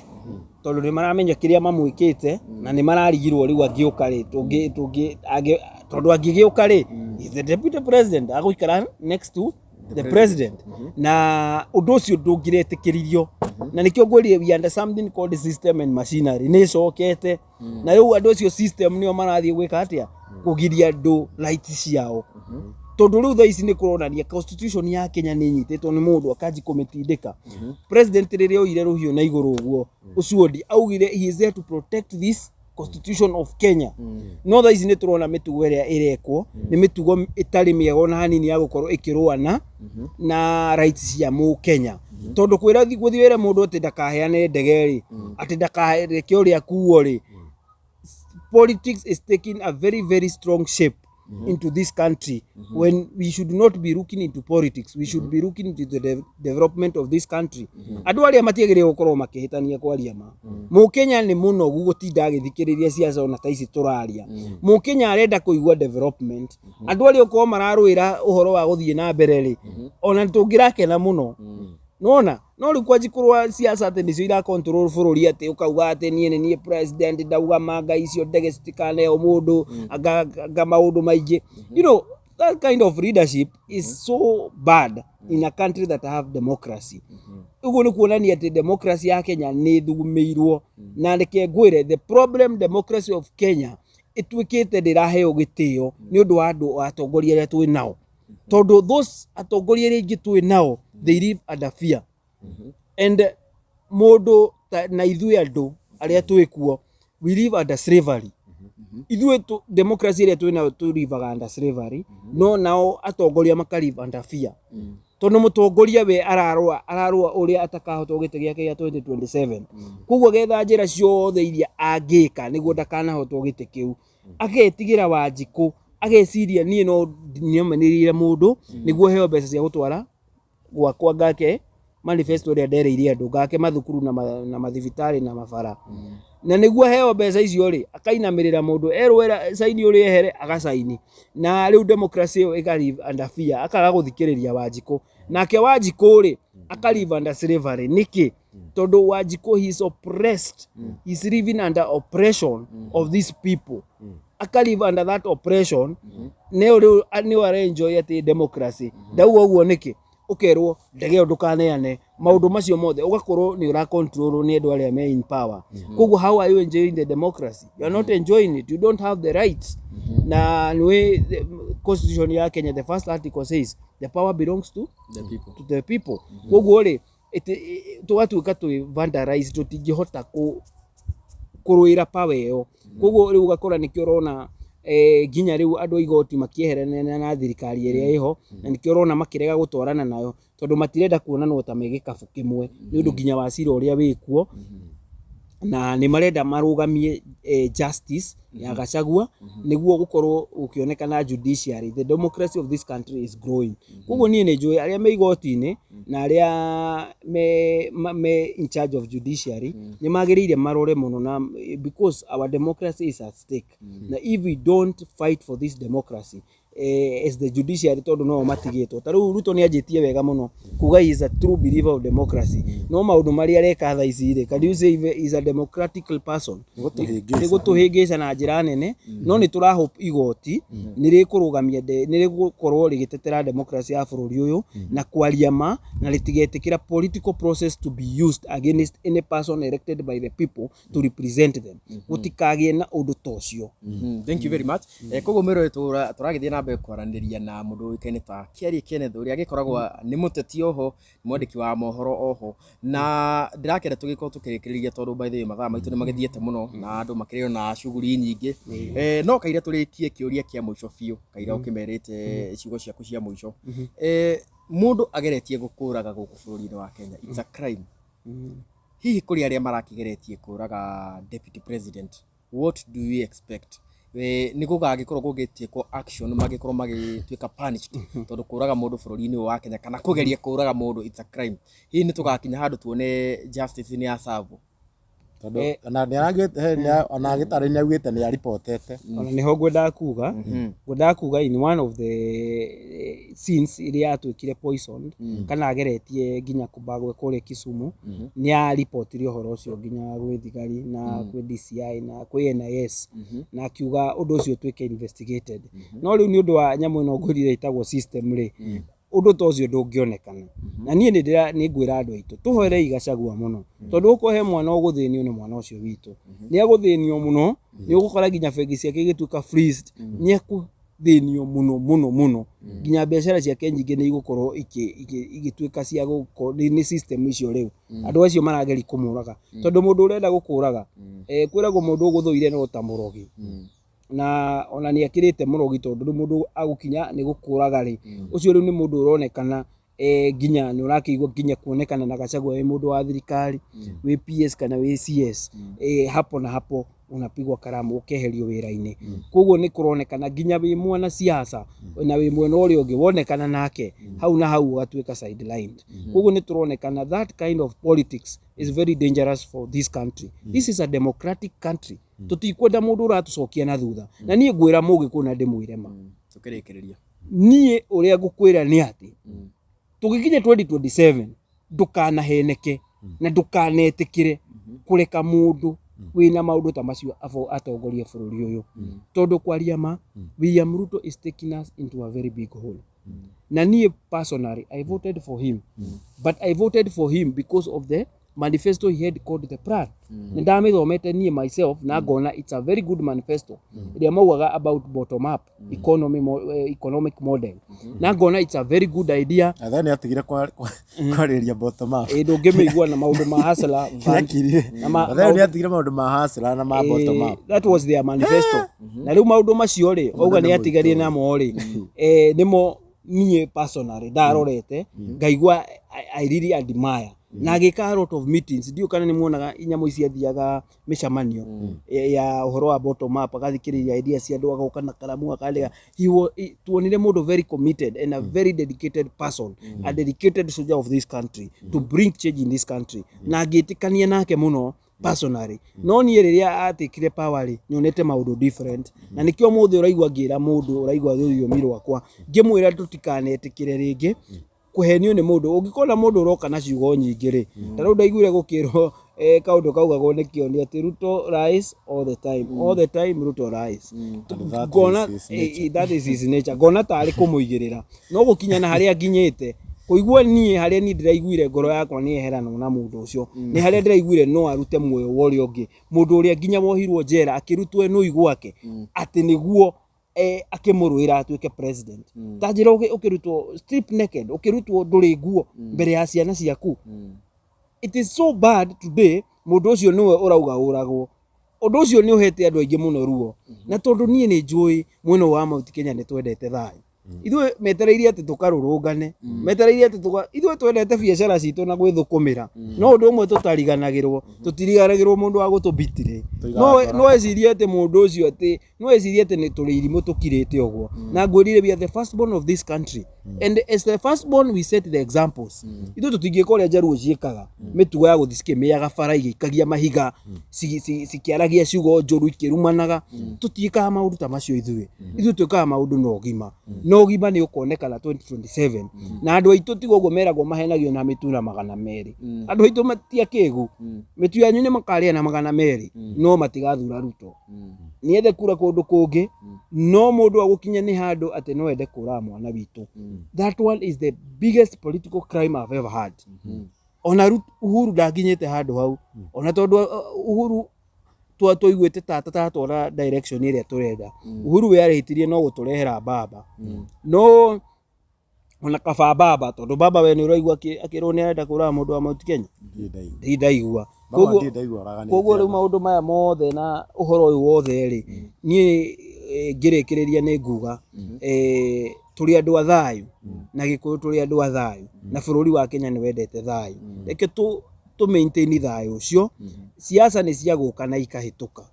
tondũ nĩ maramenya kĩrĩa mamwĩkĩte na nĩ mararigirwo rĩu angĩũka rĩ, tũngĩ tũngĩ angĩ tondũ angĩgĩũka rĩ, he's the deputy president, agũikara next to the president, na ũndũ ũcio ndũngĩretĩkĩririo, na nĩkĩo ngwĩrire we under something called system and machinery nĩ ĩcokete, na rĩu andũ acio system nĩo marathiĩ gwĩka atĩa, kũgiria andũ rights ciao, tondũ rĩu thaa ici nĩ kũronania constitution ya Kenya nĩ ĩnyitĩtwo nĩ mũndũ akanji kũmĩtindĩka. President rĩrĩa oire rũhiũ na igũrũ ũguo Osuodi augire he is there to protect this constitution of Kenya, no thaa ici nĩ tũrona mĩtugo ĩrĩa ĩrekwo nĩ mĩtugo ĩtarĩ mĩega ona hanini ya gũkorwo ĩkĩrũa na rights cia mũkenya, tondũ kwĩra gũthiĩ wĩre mũndũ atĩ ndakaheane ndege rĩ, atĩ ndakareke ũrĩa akuo rĩ, politics is taking a very very strong shape into this country when we should not be looking into politics. We should be looking into the development of this country. Andũ arĩa matiagĩrĩire gũkorwo makĩhĩtania kwaria ma Mũkenya nĩ mũnogu gũtinda agĩthikĩrĩria ciaca ona ta ici tũraria. Mũkenya arenda kũigua development. Andũ arĩa okorwo mararũĩra ũhoro wa gũthiĩ na mbere rĩ, ona tũngĩrakena mũno nona, no rĩu kwanji kũrũa ciaca atĩ nĩcio ira control bũrũri, atĩ ũkauga atĩ niĩ nĩ niĩ president, ndauga manga icio ndege citikaneo mũndũ anga maũndũ maingĩ. That kind of leadership is so bad in a country that have democracy. Ũguo nĩ kuonania atĩ democracy ya Kenya nĩ ĩthugumĩirwo, na reke ngwĩre, the problem, democracy of Kenya ĩtuĩkĩte ndĩraheo gĩtĩo nĩ ũndũ wa andũ atongoria arĩa twĩ nao, tondũ those atongoria arĩa aingĩ twĩ nao, they live under fear, and mũndũ na ithuĩ andũ arĩa twĩ kuo, we live under slavery. Ithuĩ democracy ĩrĩa twĩ nayo tũ livaga under slavery, no nao atongoria maka live under fear, tondũ mũtongoria we ararũa ũrĩa atakahotwo gĩtĩ gĩake gĩa 2027, koguo agetha njĩra ciothe iria angĩka nĩguo ndakanahotwo gĩtĩ kĩu. Agetigĩra Wanjikũ, ageciria niĩ no nĩomenĩrĩire mũndũ nĩguo heo mbeca cia gũtwara gwakwa ngake manifesto ĩrĩa ndereire andũ, ngake mathukuru na mathibitarĩ na mabara, na nĩguo heo mbeca icio rĩ, akainamĩrĩra mũndũ erwo era saini ũrĩa ehere agacaini, na rĩu democracy ĩyo ĩka live under fear, akaga gũthikĩrĩria Wanjikũ. Nake Wanjikũ rĩ, aka live under slavery. Nĩkĩ? Tondũ Wanjikũ, he is oppressed, he is living under oppression of these people, aka live under that oppression. Nĩo rĩu nĩo arenjoy atĩ democracy. Ndauga ũguo nĩkĩ? Ũkerwo ndege ĩyo ndũkaneane, maũndũ macio mothe ũgakorwo nĩ ũra control nĩ andũ arĩa me in power. Koguo how are you enjoying the democracy? You are not enjoying it. You don't have the rights. Na nĩwe the constitution ya Kenya, the first article says the power belongs to the people. To the people. Koguo rĩ, tũgatuĩka twĩ vandalize, tũtingĩhota kũrũĩra power ĩyo. Koguo rĩu ũgakora nĩkĩo ũrona nginya rĩu andũ a igoti makĩeheranĩra na thirikari ĩrĩa ĩho, na nĩkĩo ũrona makĩrega gũtwarana nayo, tondũ matirenda kuonanwo ta me gĩkabũ kĩmwe, nĩ ũndũ nginya wa cira ũrĩa wĩkuo. Na nĩ marenda marũgamie justice ya Gachagua nĩguo gũkorwo gũkĩonekana judiciary, the democracy of this country is growing. Koguo niĩ nĩ njũĩ arĩa me igoti-inĩ na arĩa me in charge of judiciary nĩ magĩrĩire marore mũno na because our democracy is at stake, na if we don't fight for this democracy as the judiciary, tondũ no matigĩtwo ta rĩu Ruto nĩ anjĩtie wega mũno kuga he is a true believer of democracy, no maũndũ marĩa areka thaa ici rĩ, can you say he is a democratic person? Nĩ gũtũhĩngĩca. Nĩ gũtũhĩngĩca na njĩra nene, no nĩ tũra hope igoti nĩ rĩkũrũgamia, nĩ rĩgũkorwo rĩgĩtetera democracy ya bũrũri ũyũ na kwaria ma, na rĩtigetĩkĩra political process to be used against any person elected by the people to represent them. Gũtikagĩe na ũndũ ta ũcio. Thank you very much. Koguo mwĩrore tũragĩthiĩ na mbere kwaranĩria na mũndũ ũĩkaine ta Kĩarie Kenneth, ũrĩa agĩkoragwo nĩ mũteti oho nĩ mwandĩki wa mohoro oho, na ndĩrakenda tũgĩkorwo tũkĩrĩkĩrĩria tondũ by the way mathaa maitũ nĩ magĩthiĩte mũno na andũ makĩrĩ na shughuli nyingĩ. No kaira tũrĩkie kĩũria kĩa mũico biũ, kaira ũkĩmerĩte ciugo ciaku cia mũico. Mũndũ ageretie gũkũraga gũkũ bũrũri-inĩ wa Kenya, it's a crime. Hihi kũrĩ arĩa marakĩgeretie kũraga deputy president, what do you expect? Nĩ gũgagĩkorwo gũgĩtĩkwo action, magĩkorwo magĩtuĩka punished, tondũ kũraga mũndũ bũrũri-inĩ ũyũ wa Kenya kana kũgeria kũraga mũndũ, it's a crime. Hihi nĩ tũgakinya handũ tuone justice nĩ yaserve? Tondũ ona nĩ araugĩte ona agĩtarĩ nĩ augĩte nĩ aripotete. Ona nĩho ngwendaga kuga in one of the scenes iria atuĩkire poisoned kana ageretie nginya kũbagwo kũrĩa Kisumu, nĩ aripotire ũhoro ũcio nginya gwĩ thigari na kwĩ DCI na kwĩ NIS, na akiuga ũndũ ũcio ũtuĩke investigated. No rĩu nĩ ũndũ wa nyamũ ĩno ngwĩrire ĩtagwo system rĩ, ũndũ ta ũcio ndũngĩonekana. Na niĩ nĩ ngwĩra andũ aitũ tũhoerei Gachagua mũno, tondũ okorwo he mwana ũgũthĩnio nĩ mwana ũcio witũ. Nĩ agũthĩnio mũno, nĩ ũgũkora nginya bengi ciake igĩtuĩka freezed, nĩ ekũthĩnio mũno mũno mũno, nginya biacara ciake nyingĩ nĩ igũkorwo igĩtuĩka cia gũkorwo nĩ system icio. Rĩu andũ acio marageria kũmũraga, tondũ mũndũ ũrenda gũkũraga, kwĩragwo mũndũ ũgũthũire no ta mũrogi, na ona nĩ akĩrĩte mũrogi, tondũ rĩu mũndũ agũkinya nĩ gũkũraga rĩ, ũcio rĩu nĩ mũndũ ũronekana nginya nĩ ũrakĩigua nginya kuonekana na Gachagua wĩ mũndũ wa thirikari, wĩ PS kana wĩ CS, hapo na hapo unapigwa karamu, ũkeherio wĩra-inĩ. Koguo nĩ kũronekana nginya wĩ mwana siasa na wĩ mwena ũrĩa ũngĩ, wonekana nake hau na hau ũgatuĩka sidelined. Koguo nĩ tũronekana that kind of politics is very dangerous for this country. This is a democratic country. Tũtikwenda mũndũ ũratũcokia na thutha. Na niĩ ngwĩra Mũgĩkũyũ na ndĩmwĩre ma, Tũkĩrĩkĩrĩria, niĩ ũrĩa ngũkwĩra nĩ atĩ tũgĩkinya 2027, ndũkanaheneke na ndũkanetĩkĩre kũreka mũndũ wĩna maũndũ ta macio atongorie bũrũri ũyũ, tondũ kwaria ma, William Ruto is taking us into a very big hole. Na niĩ personally, I voted for him, but I voted for him because of the manifesto he had called The Plan. Nĩ ndamĩthomete niĩ myself na ngona it's a very good manifesto ĩrĩa maugaga about bottom up economy, economic model, na ngona it's a very good idea. Athe nĩ atigire kwarĩria bottom up. Ĩ, ndũngĩmĩigua na maũndũ ma Hustler Fund. Nĩakirire. Na Athe nĩ atigire maũndũ ma hustler na ma bottom up. That was their manifesto. Na rĩu maũndũ macio rĩ, auga nĩ atigarie namo rĩ, nĩmo niĩ personally ndarorete ngaigua I really admire, na agĩka a lot of meetings. Ndiũ kana nĩ muonaga nyamũ ici, athiaga mĩcemanio ya ũhoro wa bottom up, agathikĩrĩria idea cia andũ, agoka na karamu akandĩka. Tuonire mũndũ very committed and a very dedicated person, a dedicated soldier of this country to bring change in this country, na ngĩtĩkania nake mũno personally. No niĩ rĩrĩa atekire power rĩ, nyonete maũndũ different, na nĩkĩo mũthĩ ũraigua ngĩra mũndũ ũraigua rũthiomi rwakwa ngĩmwĩra tũtikanetĩkĩre rĩngĩ kũhenio nĩ mũndũ. Ũngĩkona mũndũ ũroka na ciugo nyingĩ rĩ, ta rĩu ndaiguire gũkĩrwo kaũndũ kaugagwo nĩ kĩoni atĩ "Ruto lies all the time, all the time Ruto lies." And that Ngona is his nature. That is his nature. Ngona tarĩ kũmũigĩrĩra, no gũkinya na harĩa nginyĩte kũigua niĩ, harĩa niĩ ndĩraiguire ngoro yakwa nĩ yeheranwo na mũndũ ũcio, nĩ harĩa ndĩraiguire no arute muoyo wa ũrĩa ũngĩ, mũndũ ũrĩa nginya wohirwo njera akĩrutwo nũi gwake atĩ nĩguo akĩmũrũĩra atuĩke president. Ta njĩra ũkĩrutwo strip naked, ũkĩrutwo ndũrĩ nguo mbere ya ciana ciaku. It is so bad. Today mũndũ ũcio nĩwe ũrauga ũragwo. Ũndũ ũcio nĩ ũhete andũ aingĩ mũno ruo, na tondũ niĩ nĩ njũĩ mwena wa Mount Kenya nĩ twendete thayũ. Ithuĩ metereire atĩ tũkarũrũngane, metereire atĩ tũka, ithuĩ twendete biacara citũ na gwĩthũkũmĩra. No ũndũ ũmwe tũtariganagĩrwo, tũtiriganagĩrwo mũndũ wa gũtũbitire. Tũigaga No ngoro. no ecirie atĩ mũndũ ũcio atĩ no ecirie atĩ nĩ tũrĩ irimũ tũkirĩte ũguo. Na ngwĩrire we are the firstborn of this country. And as the firstborn we set the examples. Ithuĩ tũtingĩka ũrĩa njaruo ciĩkaga. Mĩtugo ya gũthiĩ cikĩmĩaga bara igĩikagia mahiga, cikĩaragia ciugo njũru ikĩrumanaga. Tũtiĩkaga maũndũ ta macio ithuĩ. Ithuĩ twĩkaga maũndũ na ũgima. Na ũgima nĩ ũkonekana 2027. Na andũ aitũ tiga ũguo meragwo mahenagio na mĩtu na 200. Andũ aitũ ti akĩgu. Mĩtu yanyu nĩ makarĩa na 200, no matigathura Ruto. Nĩethe kura kũndũ kũngĩ, no mũndũ agũkinya nĩ handũ atĩ no ende kũraga mwana witũ. That one is the biggest political crime I've ever had. Ona Uhuru ndakinyĩte handũ hau. Ona tondũ Uhuru twaiguĩte tata tatwara direction ĩrĩa tũrenda. Uhuru we arĩhĩtirie no gũtũrehera baba. No ona kaba baba, tondũ baba we nĩ ũraigua akĩrwo nĩ arenda kũraga mũndũ wa Mount Kenya. Ndirĩ ndaigua. Ndirĩ ndaigua. Baba Koguo ndirĩ ndaigua ũraganĩte koguo rĩu anga. maũndũ maya mothe na ũhoro ũyũ wothe rĩ, niĩ ngĩrĩkĩrĩria nĩ nguga, tũrĩ andũ a thayũ, na Gĩkũyũ tũrĩ andũ a thayũ, na bũrũri wa Kenya nĩ wendete thayũ. Reke tũ maintain thayũ ũcio. Siasa nĩ cia gũka na ikahĩtũka.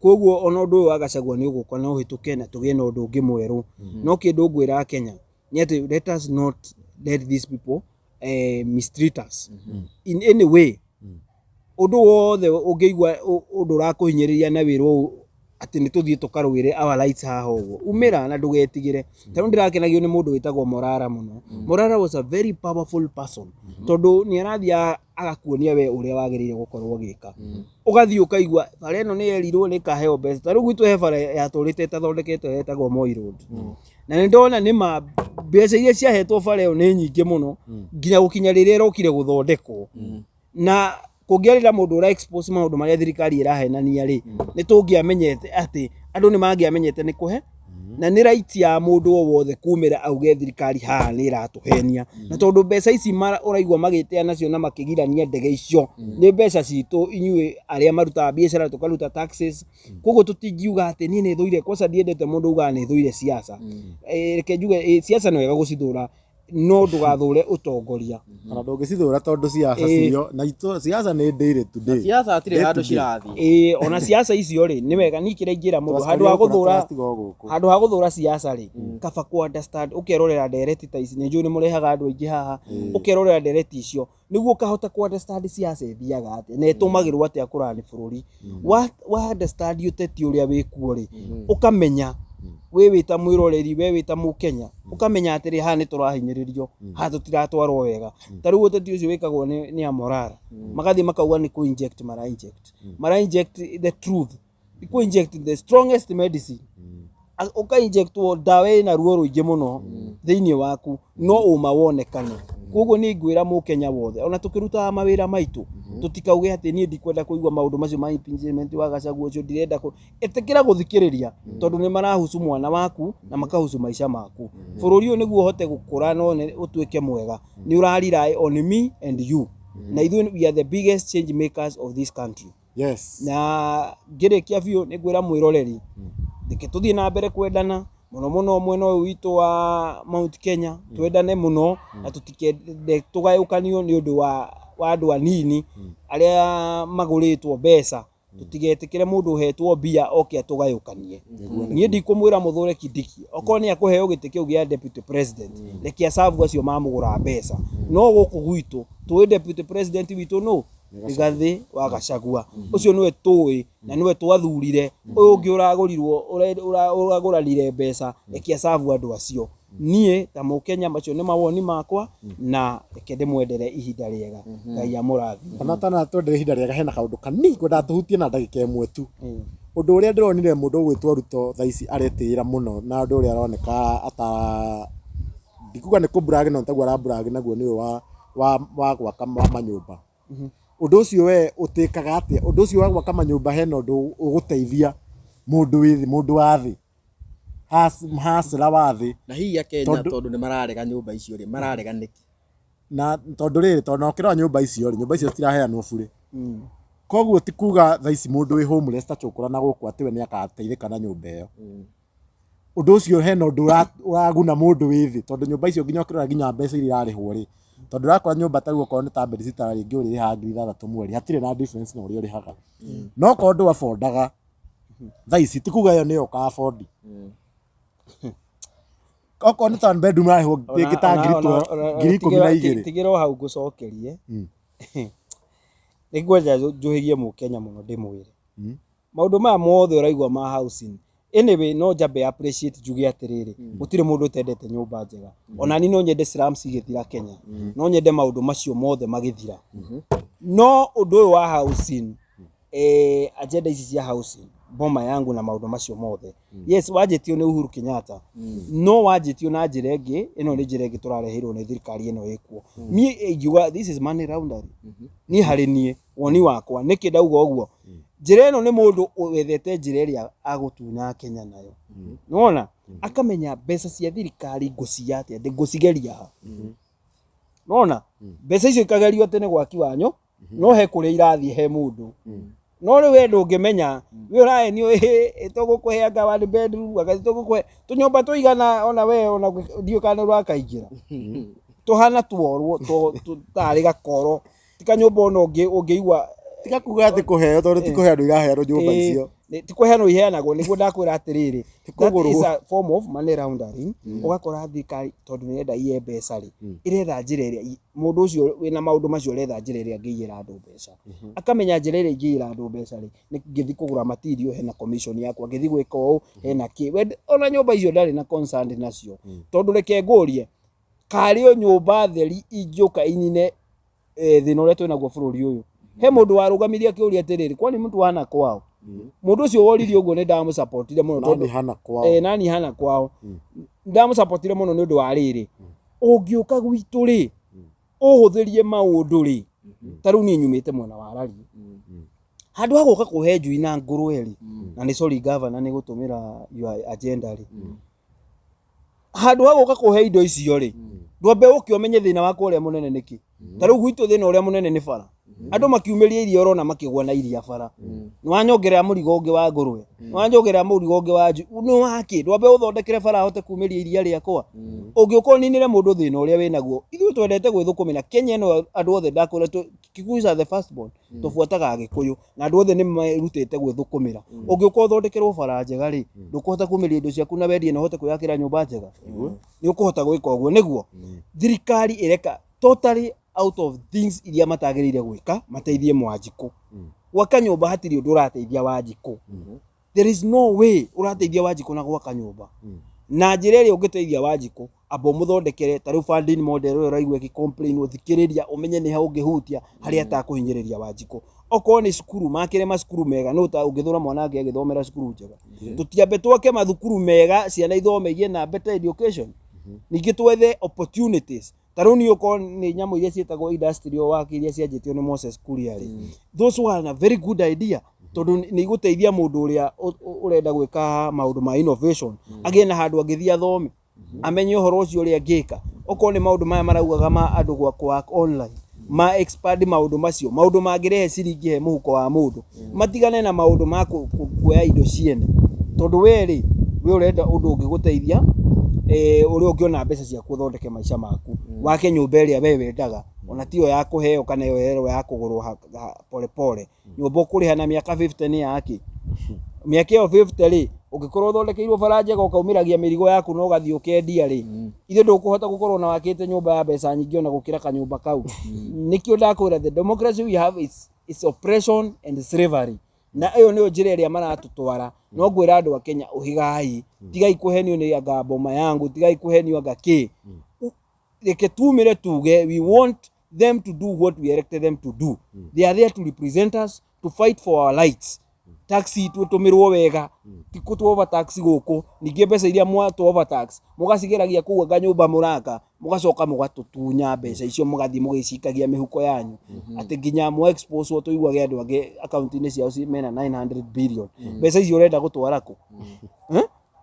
Koguo ona ũndũ ũyũ wa Gachagua nĩ ũgũka na ũhĩtũke na tũgĩe na ũndũ ũngĩ mwerũ. No kĩndũ ngwĩra Kenya nĩ atĩ let us not let these people mistreat us in any way. Ũndũ wothe ũngĩigua ũndũ ũrakũhinyĩrĩria na wĩrwo atĩ nĩ tũthiĩ tũkarũĩre our rights haha ũguo, umĩra na ndũgetigĩre. Ta rĩu ndĩrakenagio nĩ mũndũ wĩtagwo Morara mũno. Morara was a very powerful person, tondũ nĩ arathiĩ agakuonia we ũrĩa wagĩrĩire gũkorwo ũgĩka. Ũgathiĩ ũkaigua bara ĩno nĩ yerirwo nĩ ĩkaheo mbeca. Ta rĩu gwitũ he bara yatũrĩte ĩtathondeketwo yetagwo Moi Road. Na nĩ ndona nĩ ma mbeca iria ciahetwo bara ĩyo nĩ nyingĩ mũno, nginya gũkinya rĩrĩa ĩrokire gũthondekwo. Na kũngĩarĩ na mũndũ ũra expose maũndũ marĩa thirikari ĩrahenania rĩ, nĩ tũngĩamenyete atĩ andũ nĩ mangĩamenyete nĩ kũhe, na nĩ right ya mũndũ o wothe kumĩra auge thirikari haha nĩ ĩratũhenia. Na tondũ mbeca ici ũraigua magĩtea nacio na makĩgirania ndege icio, nĩ mbeca citũ inyuĩ arĩa marutaga biacara tũkaruta taxes. Koguo tũtingiuga atĩ niĩ nĩ thũire, kwanza ndiendete mũndũ ugaga nĩ thũire siasa. Reke njuge, siasa nĩ wega gũcithũra, no ndũgathũre ũtongoria. Ona ndũngĩcithũra tondũ siasa cirio na siasa nĩ daily to day. Siasa hatirĩ Day handũ to day. cirathiĩ. Ona siasa icio rĩ, nĩ wega niĩ kĩrĩa ingĩra mũndũ, handũ ha Twacikorire gũkũ na gũthũra, twacitiga o gũkũ. handũ ha gũthũra siasa rĩ, kaba kũ understand, ũkerorera ndereti ta ici, nĩ njũĩ nĩ mũrehaga andũ aingĩ haha, ũkerorera ndereti icio, nĩguo ũkahota kũ understand siasa ĩthiaga atĩa, na ĩtũmagĩrwo atĩa kũrani bũrũri. Wa understand ũteti ũrĩa wĩkuo rĩ, ũkamenya we wĩ ta mwĩroreri, we wĩ ta mũkenya, ũkamenya atĩrĩ haha nĩ tũrahinyĩrĩrio, haha tũtiratwarwo wega. Ta rĩu ũteti ũcio wĩkagwo nĩ Amorara. Magathiĩ makauga nĩ kũ inject mara inject. Mara inject the truth. Nĩ kũ inject the strongest medicine. Ũka injectwo ndawa ĩna ruo rũingĩ mũno thĩinĩ waku, no ũma wonekane. Koguo niĩ ngwĩra mũkenya wothe, ona tũkĩrutaga mawĩra maitũ, tũtikauge atĩ niĩ ndikwenda kũigua maũndũ macio ma impeachment wa Gachagua ũcio ndirenda kũ-, ĩtĩkĩra gũthikĩrĩria, tondũ nĩ marahusu mwana waku na makahusu maica maku. Bũrũri ũyũ nĩguo ũhote gũkũra na ũtuĩke mwega, nĩ ũra rely on me and you. Na ithuĩ we are the biggest change makers of this country. Na ngĩrĩkia biũ nĩ ngwĩra mwĩroreri, reke tũthiĩ na mbere kwendana mũno mũno mwena ũyũ witũ wa Mount Kenya, twendane mũno na tũtikende tũgayũkanio nĩ ũndũ wa andũ anini arĩa magũrĩtwo mbeca. Tũtigetĩkĩre mũndũ ũhetwo mbia oke atũgayũkanie. Niĩ ndikũmwĩra mũthũre Kindiki, okorwo nĩ akũheo gĩtĩ kĩu gĩa deputy president, reke acabu acio mamũgũra mbeca. No gũkũ gwitũ tũĩ deputy president witũ nũ? Rigathĩ wa Gachagua. Ũcio nĩwe tũĩ na nĩwe twathurire. Ũyũ ũngĩ ũragũrirwo, ũragũranire mbeca, reke acabu andũ acio. Niĩ ta mũkenya macio nĩ mawoni makwa na reke ndĩmwendere ihinda rĩega. Ngai amũrathime. Ona tana twendere ihinda rĩega, hena kaũndũ kanini ngwendaga tũhutie na ndagĩka ĩmwe tu. Ũndũ ũrĩa ndĩronire mũndũ ũgwĩtwo Ruto thaa ici aretĩĩra mũno, na ũndũ ũrĩa aroneka ata ndikuga nĩ kũ brag, no taguo ara brag naguo nĩ ũyũ wa gwaka manyũmba. Ũndũ ũcio we ũtĩkaga atĩa? Ũndũ ũcio wa gwaka manyũmba hena ũndũ ũgũteithia mũndũ wĩ thĩ, mũndũ wa thĩ, hasra wa thĩ. Na hihi Akenya Tondũ tondũ nĩ mararega nyũmba icio rĩ, mararega nĩkĩ? Na tondũ rĩrĩ, tondũ na ũkĩrora nyũmba icio rĩ, nyũmba icio citiraheanwo bure. Koguo ti kuga thaa ici mũndũ wĩ homeless ta Chũkũra na gũkũ atĩ we nĩ agateithĩka na nyũmba ĩyo. Ũndũ ũcio hena ũndũ ũraguna mũndũ wĩ thĩ, tondũ nyũmba icio nginya ũkĩrora nginya mbeca iria irarĩhwo rĩ, tondũ ũrakora nyũmba ta rĩu okorwo nĩ ta bedsitter rĩngĩ ũrĩrĩhaga 6,000 mweri, hatirĩ na difference na ũrĩa ũrĩhaga. No okorwo ndũ affordaga thaa ici, ti kuga ĩyo nĩyo ũka afford. Okorwo nĩ ta one bedroom ũrarĩhwo rĩngĩ ta 12,000. Tigĩra o hau ngũcokerie. Nĩ ngwenda njũhĩgie mũkenya mũno ndĩmwĩre. Maũndũ maya mothe ũraigua ma housing, anyway no njambe appreciate njuge atĩrĩrĩ, gũtirĩ mũndũ ũtendete nyũmba njega. Ona niĩ no nyende slums igĩthira Kenya. No nyende maũndũ macio mothe magĩthira. No ũndũ ũyũ wa housing, agenda ici cia housing, boma yangu na maũndũ macio mothe. Yes, wanjĩtio nĩ Uhuru Kenyatta. No wanjĩtio na njĩra ĩngĩ, ĩno nĩ njĩra ĩngĩ tũrareheirwo nĩ thirikari ĩno ĩkuo. Niĩ ingiuga this is money laundering. Niĩ harĩ niĩ, woni wakwa, nĩkĩ ndauga ũguo? Njĩra ĩno nĩ mũndũ wethete njĩra ĩrĩa agũtunya Kenya nayo. Nĩwona? Akamenya mbeca cia thirikari ngũciya atĩa, ngũcigeria ha. Nĩwona? Mbeca icio ikagerio atĩ nĩ gwaki wanyu, no he kũrĩa irathiĩ he mũndũ. No rĩu we ndũngĩmenya, we ũrahenio ĩ tũgũkũhe anga one bedroom, anga tũgũkũhe tũnyũmba tũigana ona we ona ndiũĩ kana nĩ ũrakaingĩra. Tũhana tuorwo tarĩ gakoro, ti kanyũmba ona ũngĩigua. Tiga kuga atĩ kũheo, tondũ ti kũheanwo iraheanwo nyũmba icio. Ti kũheanwo iheanagwo, nĩguo ndakwĩra atĩrĩrĩ, that kũgũrwo. is a form of money laundering. Ũgakora thirikari tondũ nĩ ĩrenda iye mbeca rĩ, ĩretha njĩra ĩrĩa mũndũ ũcio wĩna maũndũ macio aretha njĩra ĩrĩa angĩiyĩra andũ mbeca. Akamenya njĩra ĩrĩa ingĩiyĩra andũ mbeca rĩ, nĩ ngĩthiĩ kũgũra material hena commission yakwa, ngĩthiĩ gwĩka ũũ hena kĩ. We ona nyũmba icio ndarĩ na concern nacio. Tondũ reke ngũrie, karĩ o nyũmba theri ingĩũka inine thĩna ũrĩa twĩnaguo bũrũri ũyũ. He mũndũ warũgamirie akĩũria atĩrĩrĩ, kwani mtu hana kwao? Mũndũ ũcio woririe ũguo nĩ ndamũsupportire mũno Nani hana kwao? Nani hana kwao? Ndamũsupportire mũno nĩ ũndũ wa rĩrĩ, ũngĩũka gwitũ rĩ, ũhũthĩrie maũndũ rĩ, ta rĩu niĩ nyumĩte mwena wa Rari. Handũ ha gũka kũhe njui na ngũrwe rĩ, na nĩ sorry governor nĩ gũtũmĩra your agenda rĩ, handũ ha gũka kũhe indo icio rĩ, ndwambe ũke ũmenye thĩna wakwa ũrĩa mũnene nĩkĩ. Ta rĩu gwitũ thĩna ũrĩa mũnene nĩ bara. Andũ makiumĩria iria ũrona makĩgwa na iria bara. Nĩwanyongerera mũrigo ũngĩ wa ngũrwe, nĩwanyongerera mũrigo ũngĩ wa njui, nĩ wakĩ? Ndwambe ũthondekere bara hote kumĩria iria rĩakwa. Ũngĩũka ũninĩre mũndũ thĩna ũrĩa wĩnaguo. Ithuĩ twendete gwĩthũkũmĩra. Kenya ĩno andũ othe ndakwĩra Kikuyu are the first born. Tũbuataga Agĩkũyũ na andũ othe nĩ merutĩte gwĩthũkũmĩra. Ũngĩũka ũthondekerwo bara njega rĩ, ndũkũhota kumĩria indo ciaku na wendie na ũhote kwĩyakĩra nyũmba njega. Nĩ ũkũhota gwĩka ũguo nĩguo. Thirikari ĩreka totally out of things iria matagĩrĩire gwĩka mateithie Mwanjikũ. Gwaka nyũmba hatirĩ ũndũ ũrateithia Wanjikũ. There is no way ũrateithia Wanjikũ na gwaka nyũmba. Na njĩra ĩrĩa ũngĩteithia Wanjikũ, amba ũmũthondekere ta rĩu funding model ĩyo ũraigua ĩgĩ complain, ũthikĩrĩria ũmenye nĩ ha ũngĩhutia harĩa atakũhinyĩrĩria Wanjikũ. Okorwo nĩ cukuru, makĩre macukuru mega, nũ ũngĩthũra mwana wake agĩthomera cukuru njega. Tũtiambe twake mathukuru mega, ciana ithome igĩe na better education. Ningĩ twethe opportunities. Ta rĩu niĩ okorwo nĩ nyamũ iria ciĩtagwo industrial work iria cianjĩtio nĩ Moses Kuria rĩ, those were a very good idea, tondũ nĩ igũteithia mũndũ ũrĩa ũrenda gwĩka maũndũ ma innovation, agĩe na handũ angĩthiĩ athome, amenye ũhoro ũcio ũrĩa angĩka. Okorwo nĩ maũndũ maya maraugaga ma andũ gwa online, ma expand maũndũ macio, maũndũ mangĩrehe ciringi he mũhuko wa mũndũ, matigane na maũndũ ma kuoya indo ciene. Tondũ we rĩ, we ũrenda ũndũ ũngĩgũteithia, ũrĩa ũngĩona mbeca ciaku ũthondeke maica maku, wake nyũmba ĩrĩa we wendaga, ona tiyo ya kũheo kana ĩyo ya kũgũrwo pole pole. Nyũmba ũkũrĩha na mĩaka 50 nĩ yaki. Mĩaka ĩyo 50 rĩ, ũngĩkorwo ũthondekeirwo bara njega ũkaumĩragia mĩrigo yaku na ũgathiĩ ũkendia rĩ, ithe ndũkũhota gũkorwo na wakĩte nyũmba ya mbeca nyingĩ ona gũkĩra kanyũmba kau. Nĩkĩo ndakwĩra the democracy we have is oppression and slavery. Na ĩyo nĩyo njĩra ĩrĩa maratũtwara. No ngwĩra andũ a Kenya ũhĩgai, tigai kũhenio nĩ anga boma yangu, tigai kũhenio anga kĩ. Reke tumĩre tuge we want them to do what we elected them to do. They are there to represent us, to fight for our rights. Tax itũ ĩtũmĩrwo wega, ti kũtũ overtax gũkũ. Ningĩ mbeca iria mwatũ overtax mũgacigeragia kũu anga nyũmba mũraka, mũgacoka mũgatũtunya mbeca icio mũgathiĩ mũgĩcikagia mĩhuko yanyu. Atĩ nginya mwa expose tũiguage andũ angĩ akaunti-inĩ ciao mena 900 billion. Mbeca icio ũrenda gũtwara kũ?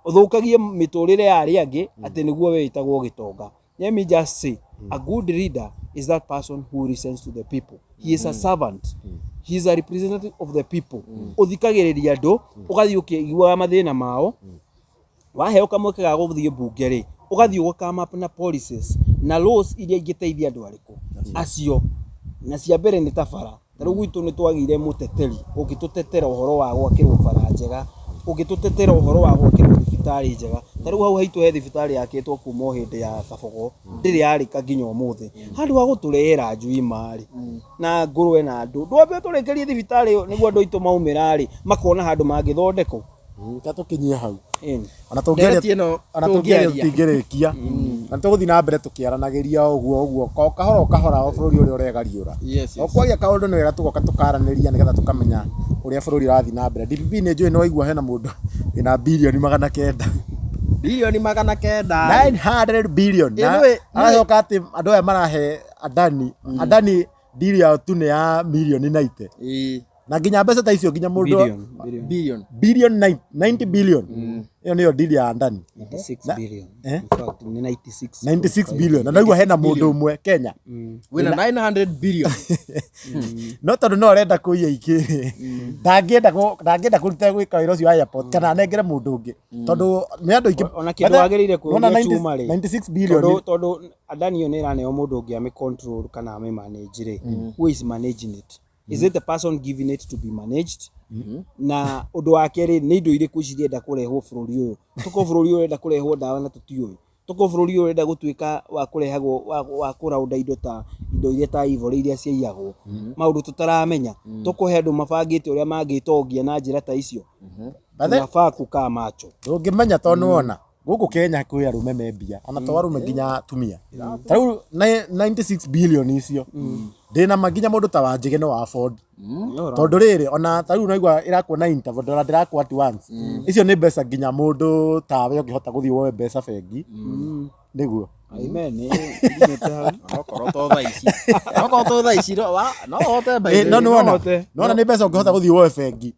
Ũthũkagie mĩtũrĩre ya arĩa angĩ atĩ nĩguo we wĩtagwo gĩtonga. Let me just say, a good leader is that person who listens to the people. He is a servant. He is a representative of the people. Ũthikagĩrĩria andũ, ũgathiĩ ũkĩiguaga mathĩna mao, Waheo kamweke ga gũthiĩ mbunge rĩ, ũgathiĩ ũga come up na policies na laws iria ingĩteithia andũ arĩkũ acio. Na cia mbere nĩ ta bara. Ta rĩu gwitũ nĩ twagĩire mũteteri ũngĩtũtetera ũhoro wa gwakĩrwo bara njega, ũngĩtũtetera ũhoro wa gwakĩrwo thibitarĩ njega. Ta rĩu hau haitũ he thibitarĩ yakĩtwo kuma o hĩndĩ ya Kabogo, ndĩrĩ yarĩka nginya ũmũthĩ. Handũ ha gũtũrehera njui ma rĩ, na ngũrwe na andũ, ndwambe ũtũrĩkĩrie thibitarĩ ĩyo nĩguo andũ aitũ maumĩra rĩ, makona handũ mangĩthondekwo. Ta tũkinyie hau. Ĩni. Ona tũngĩaria Ndereti ĩno ona tũngĩaria tũngĩaria. tũtingĩrĩkia. Na nĩtũgũthiĩ na mbere tũkĩaranagĩria o ũguo ũguo o kahora o kahora o bũrũri ũrĩa ũregariũra. Yes, O yes. kwagia kaũndũ nĩ wega tũgoka tũkaranĩria nĩgetha tũkamenya ũrĩa bũrũri ũrathiĩ na mbere. DPP nĩ njũĩ nĩ waigua hena mũndũ wĩna 900 bilioni. 900 bilioni. 900 billion. Ĩ, Na aracoka atĩ andũ aya marahe Adani, Adani deal yao tu nĩ ya mirioni 90. Na nginya mbeca ta icio nginya mũndũ Billion, billion. Billion. Billion 90 billion. Ĩyo nĩyo deal ya Adani. 96 billion. Eh? In fact, nĩ 96. 96 billion. Na naigua hena mũndũ ũmwe Kenya. Wĩna 900 billion. No tondũ no arenda kũiya ikĩ ndangĩenda ndangĩenda kũruta gwĩka wĩra ũcio wa airport kana anengere mũndũ ũngĩ tondũ nĩ andũ aingĩ. Ona kĩndũ wagĩrĩire Wona kũũria chuma rĩ, 96 billion tondũ Adani ĩyo nĩ ĩraneo mũndũ ũngĩ amĩ control kana amĩ manage rĩ, who is managing it? Is it the person giving it to be managed? Na ũndũ wa kerĩ, nĩ indo irĩkũ ici irenda kũrehwo bũrũri ũyũ? Tũkorwo bũrũri ũyũ ũrenda kũrehwo ndawa na tũtiũĩ, tũkorwo bũrũri ũyũ ũrenda gũtuĩka wa kũrehagwo wa kũraunda indo ta indo iria ta ivory iria ciaiyagwo, maũndũ tũtaramenya, tũkũhe andũ mabangĩte ũrĩa mangĩtongia na njĩra ta icio. Tunafaa kukaa macho. Ndũngĩmenya tondũ nĩwona gũkũ Kenya kwĩ arũme me mbia ona to arũme nginya atumia. Ta rĩu 96 billion icio ndĩna ma nginya mũndũ ta Wanjĩgĩ no afford, tondũ rĩrĩ ona ta rĩu naigua ĩrakwo na interval, ndona ndĩrakwo at once. Icio nĩ mbeca nginya mũndũ tawe ũngĩhota gũthiĩ woe mbeca bengi nĩguo. Amen. Nginyĩte hau. Okorwo to thaa ici. Okorwo to thaa ici no ũhote by the No way. nĩwona Ũhote. nĩwona nĩ mbeca ũngĩhota gũthiĩ woe bengi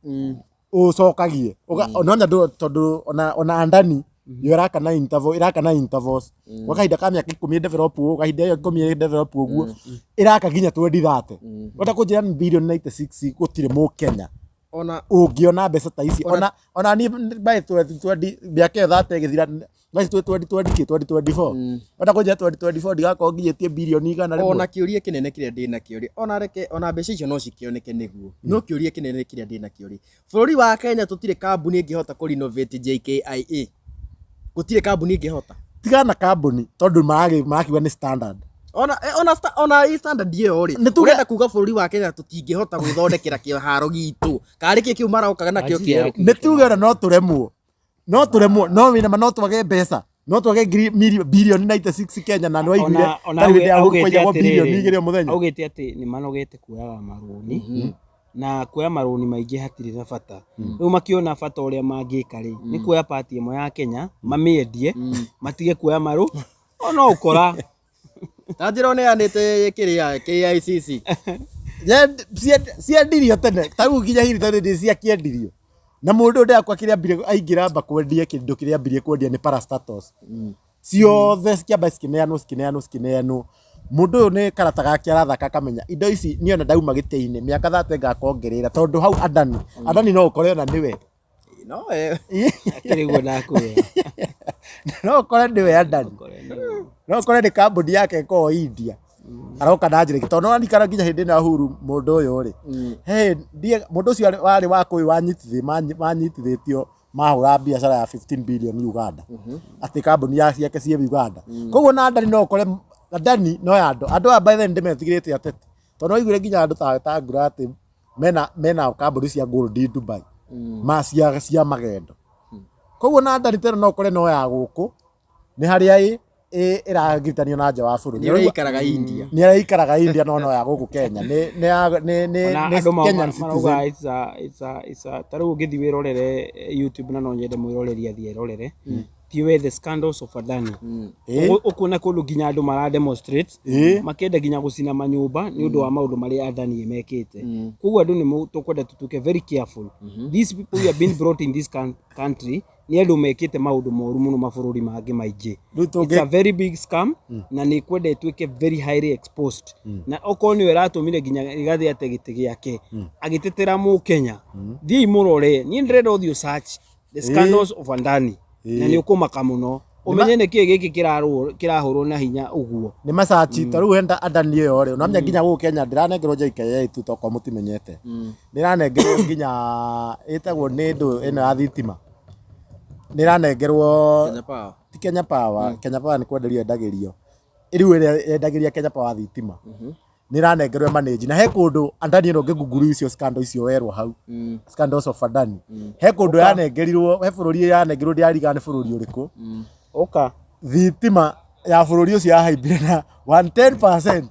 ũcokagie. Nona tondũ ona Adani yo ĩraka na interval, ĩraka na intervals gwa kahinda ka mĩaka 10 develop ũũ, kahinda ĩyo 10 develop ũguo, ĩraka nginya 2030. Wenda kũnjĩra nĩ 96 billion gũtirĩ mũkenya Ona ũngĩona mbeca ta ici? Ona niĩ by 2020 mĩaka ĩyo 30 ĩgĩthira, thaa ici twĩ 2020 kĩ 2024, wenda kũnjĩra 2024 ndigakorwo nginyĩtie 100 bilioni. Ona kĩũria kĩnene kĩrĩa ndĩ nakĩo rĩ, ona reke ona mbeca icio no cikĩoneke nĩguo, no kĩũria kĩnene kĩrĩa ndĩ nakĩo rĩ, bũrũri wa Kenya tũtirĩ kambuni ĩngĩhota kũ renovate JKIA? Gũtirĩ kambuni ĩngĩhota? Tigana na kambuni tondũ marakiuga nĩ standard. Ona ĩ standard ĩyo rĩ, Nĩ ũrenda kuga bũrũri wa Kenya tũtingĩhota gwĩthondekera kĩharo gitũ karĩ kĩ kĩu marokaga nakĩo kĩerũ? Nĩ tuge ona no tũremwo no wĩna ma no twage mbeca, no twage 96 bilioni Kenya, na nĩ waiguire Ona tarĩ hĩndĩ ya Uhuru augĩte kwaiyagwo 2 bilioni o atĩrĩrĩ, mũthenya. Augĩte atĩ nĩ manogete kuoyaga marũni, na kuoya marũni maingĩ hatirĩ na bata. Rĩu makĩona bata ũrĩa mangĩka rĩ, nĩ kuoya pati ĩmwe ya Kenya mamĩendie, matige kuoya marũ o no ũkora. Na njĩra ũneanĩte kĩrĩa KICC. Ciendirio tene, ta rĩu nginya Hilton nĩ ciakĩendirio na mũndũ ndakwa kĩrĩa ambire aingĩra amba kwendia kĩndũ kĩrĩa ambirie kwendia nĩ parastatals ciothe, cikĩamba cikĩneanwo cikĩneanwo cikĩneanwo. Mũndũ ũyũ nĩ karata gake arathaka akamenya indo ici niĩ ona ndauma gĩtĩ-inĩ mĩaka 30 ngakongerera, tondũ hau Adani no ũkore ona nĩwe. No Akĩrĩ guo ndakwĩra. No ũkore nĩwe Adani, no ũkore nĩ kambuni yake ĩkoragwo India aroka na njĩra ĩngĩ, tondũ nĩwaririkana nginya hĩndĩ ĩno ya Uhuru mũndũ ũyũ rĩ he ndiĩ mũndũ ũcio warĩ wa kũĩ wanyitithĩtio mahũra biacara ya 15 billion Uganda, atĩ kambuni ya ciake ciĩ Uganda. Koguo na Adani no ũkore Adani no ya andũ aya by then ndĩmetigĩrĩte ateti, tondũ waiguire nginya andũ ta Ngura atĩ mena kambuni cia gold Dubai ma cia magendo. Koguo na Adani tena no ũkore no ya gũkũ nĩ harĩa ĩragitanio na nja wa bũrũri. Nĩ ũrĩa ikaraga India. Nĩ arĩa ikaraga India no ya gũkũ Kenya nĩ nĩ Ona nĩ andũ Kenyan marauga citizen. It's a ta rĩu ũngĩthiĩ wĩrorere YouTube, na no nyende mwĩroreri athiĩ erorere tiwe The Scandals of Adani. Ũkuona kũndũ nginya andũ mara demonstrate, makĩenda nginya gũcina manyũmba nĩ ũndũ wa maũndũ marĩa Adani mekĩte. Koguo andũ nĩ tũkwenda tũtuĩke very careful. These people who have been brought in this country nĩ andũ mekĩte maũndũ moru mũno mabũrũri mangĩ maingĩ. Rĩu It's a very big scam na nĩ kwenda ĩtuĩke very highly exposed, na okorwo nĩwe ĩratũmire nginya Rigathĩ ate gĩtĩ gĩake agĩtetera mũkenya. Thiĩi mũrore, niĩ ndĩrenda ũthiĩ search The Scandals of Adani. Na nĩ ũkũmaka mũno ũmenye nĩ kĩĩ gĩkĩ kĩrahũrwo na hinya ũguo. Nĩ macaci ta rĩu henda Adani ĩyo rĩ, ũnamenya nginya gũkũ Kenya ndĩranengerwo JKIA tu tokorwo mũtimenyete, nĩranengerwo nginya ĩtagwo nĩ ndũ ĩno ya thitima, nĩranengerwo Kenya Power. Ti Kenya Power, Kenya Power nĩ kwenderio endagĩrio, rĩu ĩrĩa endagĩria Kenya Power thitima nĩranengerwo manage, na he kũndũ Adani ĩno ũngĩgunguru icio scandal icio werwo hau, scandals of Adani, he kũndũ yanengerirwo, he bũrũri yanengerirwo, ndĩrarigana nĩ bũrũri ũrĩkũ. Ũka. Thitima ya bũrũri ũcio yahaimbire na 110%,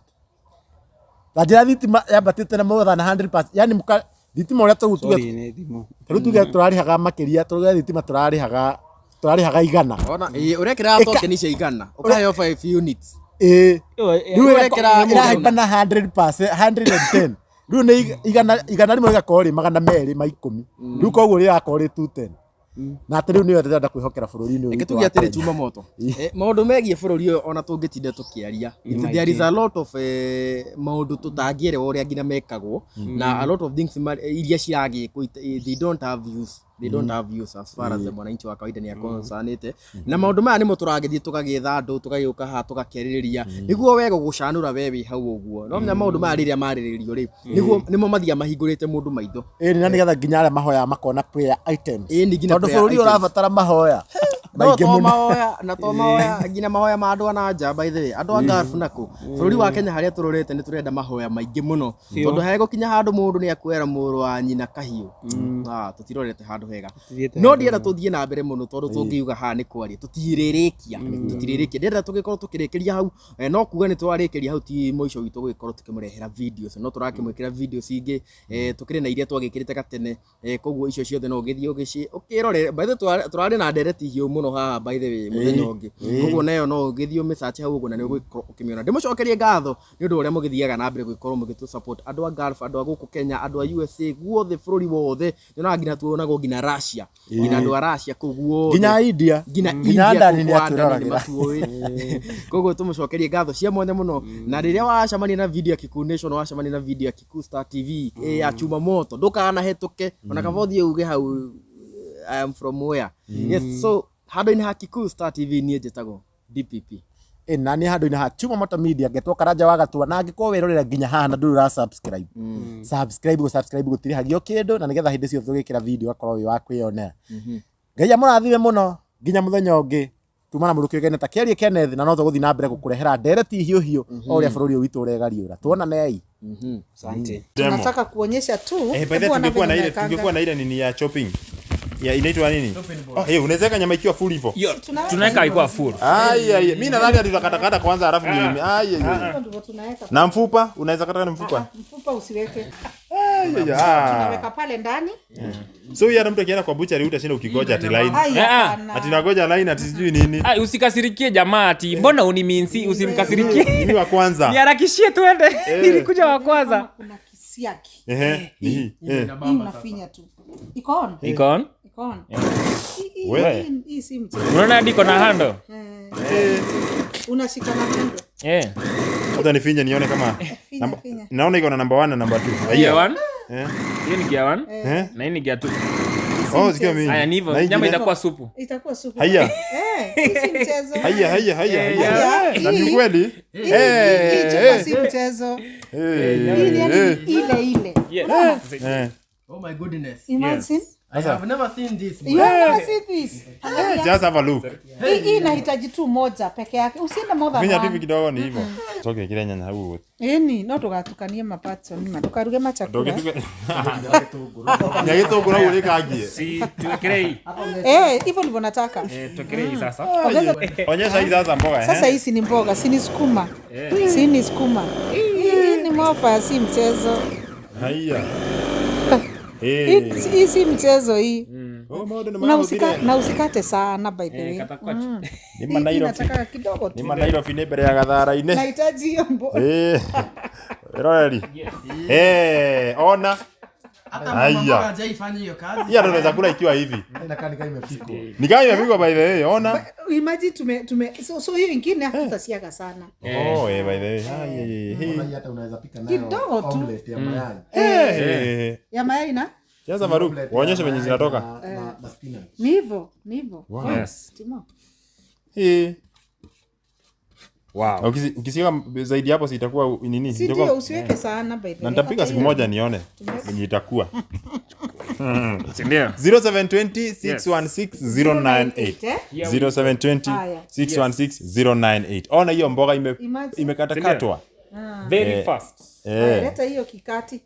na njĩra thitima yambatĩte na more than 100%, yani mũka thitima ũrĩa tũu tuge Sorry, nĩ thimũ. rĩu tuge tũrarĩhaga makĩria, tuge thitima tũrarĩhaga 100. Ona ũrekĩra token cia 100 ũkaheo 5 units. Ĩĩ. Ĩyo, Rĩu ũrekĩra ĩrahaimba na 100%, 110, rĩu nĩ 100 rĩgakorwo rĩ 210, rĩu koguo rĩrakorwo rĩ 210, na atĩ rĩu nĩyo ndĩrenda kwĩhokera bũrũri-inĩ ũyũ Reke witũ tuge wa atĩrĩ, Kenya. chuma moto. Maũndũ megiĩ bũrũri ũyũ ona tũngĩtinda tũkĩaria, there is a lot of maũndũ tũtangĩerewa ũrĩa nginya mekagwo, na a lot of things iria ciragĩkwo they don't have use, they don't have use as far as the mwananchi wa kawaida nĩ aconcerneĩte na maũndũ maya. Nĩmo tũragĩthiĩ tũgagĩetha andũ, tũgagĩũka haha tũgakĩarĩrĩria nĩguo we gũgũcanũra we wĩ hau ũguo. No menya maũndũ maya rĩrĩa marĩrĩrio rĩ, nĩguo nĩmo mathiaga mahingũrĩte mũndũ maitho. Ĩĩ, na nĩgetha nginya arĩa mahoyaga makona prayer items. Ĩĩ, nĩ nginya tondũ prayer bũrũri items. ũrabatara mahoya No maingĩ to mũno. mahoya na to mahoya nginya mahoya ma andũ a na nja, by the way, andũ a Gulf nako bũrũri wa Kenya harĩa tũrorete nĩ tũrenda mahoya maingĩ mũno, tondũ hegũkinya handũ mũndũ nĩ akuoera mũrũ wa nyina kahiũ. Ah, tũtirorete handũ hega. Tũthiĩte No ndienda tũthiĩ na mbere mũno, tondũ tũngiuga haha nĩ kwaria tũtirĩrĩkia, tũtirĩrĩkia. Ndĩrenda tũgĩkorwo tũkĩrĩkĩria hau. No kuga nĩ twarĩkĩria hau ti mũico witũ gũgĩkorwo tũkĩmũrehera videos, no tũrakĩmwĩkĩra videos ingĩ. Tũkĩrĩ na iria twagĩkĩrĩte gatene. Koguo icio ciothe no ũgĩthiĩ ũkĩrore. By the way, tũrarĩ na ndereti hiũ mũno haha, by the way, mũthenya ũngĩ. Koguo nayo no ũgĩthiĩ ũmĩsearch hau ũguo na nĩ ũgũgĩkorwo ũkĩmĩona. Ndĩmũcokerie ngatho nĩ ũndũ wa ũrĩa mũgĩthiaga na mbere gũgĩkorwo mũgĩtũ support, andũ a Gulf, andũ a gũkũ Kenya, andũ a USA, guothe bũrũri wothe. Nyonaga nginya tuonagwo nginya Russia, nginya andũ a Russia kũu guothe, nginya India, nginya nginya India Adani kũu nĩ kwa Adani nĩ atwĩroragĩra. matuũĩ. Koguo tũmũcokerie ngatho cia mwanya mũno, na rĩrĩa wacemania na video ya Kikuyu Nation, wacemania na video ya Kikuyu Star TV ya Chuma Moto, ndũkanahĩtũke ona kaba ũthiĩ uge hau, "I am from where?" Yes, so handũ-inĩ ha Kikuyu Star TV, niĩ njĩtagwo DPP. Ĩ, na nĩ handũ-inĩ ha Chuma Moto Media ngetwo Karanja wa Gatua, na angĩkorwo werorera nginya haha na ndũrĩ ũra subscribe, subscribe, gũ subscribe gũtirĩhagio kĩndũ, na nĩgetha hĩndĩ ciothe tũgĩkĩra video akorwo wĩ wa kwĩyonera. Ngai amũrathime mũno nginya mũthenya ũngĩ. Tuma na mũndũ kĩũgaine ta Kĩarie Kenneth, na no tũgũthiĩ na mbere gũkũrehera ndereti hiũ hiũ o ũrĩa bũrũri ũyũ witũ ũregariũra. Tuonanei. Asante. Tunataka kuonyesha tu. Eh, by the Hebu way, ona tungekuwa na venye ile unawekanga. tungekuwa na ile nini ya chopping. Ya inaitwa nini? Oh, hey, unaweza weka nyama ikiwa full hivyo. Hiyo Tunaweka tunaweka ikiwa full. Ai ai, mimi nadhani ati tutakatakata kwanza alafu ndio ai ai. Hivyo ndivyo tunaweka. Na mfupa, unaweza kata na mfupa. Mfupa usiweke. Ai ai. Ah. Tunaweka pale ndani. So hii hata mtu akienda kwa butchery utashinda ukigoja ati line. Ai, Ah, hapana. Ati nagoja line ati sijui nini. Ah, usikasirikie jamaa ati mbona uniminsi, usimkasirikie. Mimi wa kwanza. Niharakishie tuende. Nilikuja wa kwanza. Kama kuna kisiaki. Ehe. Ni hii. Eh. Hii unafinya tu. Iko on? Iko on? Iko on. We. Hii si mchezo. Unaona hadi iko na handle. Eh. Unashika na handle. Eh. Hata nifinye nione kama Finya, finya. naona iko na number 1 na number 2. Gear 1. Eh. Hiyo ni gear 1 Eh. na hii ni gear 2. Oh, sikia mimi. Haya ni hivyo. Na hii Nyama ingine? itakuwa supu. Itakuwa supu. Haya. Eh, hii si mchezo. Haya haya haya haya. Haya, Na ni hii- kweli? Hii chupa si mchezo. Eh. Hii ni yani ile ile. Yes. Eh. Oh my goodness. Imagine. I have never seen this. You have never seen this. Angalia. Just have a look. Hii inahitaji tu moja peke yake. Usiende more than Finya tu hivi one. kidogo ni hivyo. Soke kile nyanya hau. Ĩni no ndũgatukanie mapato nima ndũkaruge machakula. Nya gĩtũngũrũ hau ũrĩkangie. Si tuwekelee hii. Eh, hivyo ndivyo nataka. Eh, tuwekelee hii sasa. Ongeza Onyesha hii sasa mboga eh. sasa hii ni mboga, si ni sukuma. Si ni sukuma. Hii ni mofa, si mchezo. Haya. Hii Eh. hii si mchezo hii. Oh, maũndũ nĩ Na marahũthire. usika, na usikate sana by the way. Kata kwacho. Nĩ Hii ma Nairobi. nataka kidogo Nĩ tu. ma Nairobi nĩ mbere ya gathara-inĩ. Nahitaji hiyo mboga. Eh. Roreri. Eh, ona. Hata mama Haya. hajaifanya hiyo kazi. Hii hata unaweza kula ikiwa hivi. Inakaa ni kama imepikwa. Ni kama imepikwa by the way, ona. Imagine tume so hiyo ingine hatutasiaga sana. Oh, eh, by the way. Ai, ai, ai. Ona hii hata unaweza pika nayo Kidogo tu. omelette ya mayai. Eh. Ya mayai na Sasa Faruk, waonyeshe venye zinatoka. Na spinach. Ni hivyo, ni hivyo. Yes. Timo. Eh. Wow. Na ukisiweka zaidi hapo si itakuwa nini? Si Itakuwa- ndio usiweke sana by the Na way. nitapika Hata siku hiyo. moja nione venye itakuwa. Si ndio? 0720 616 098. Eh? 0720 Haya. 616 098. Ona hiyo mboga Imagine. imekatakatwa. Very fast. Haya, leta hiyo kikati.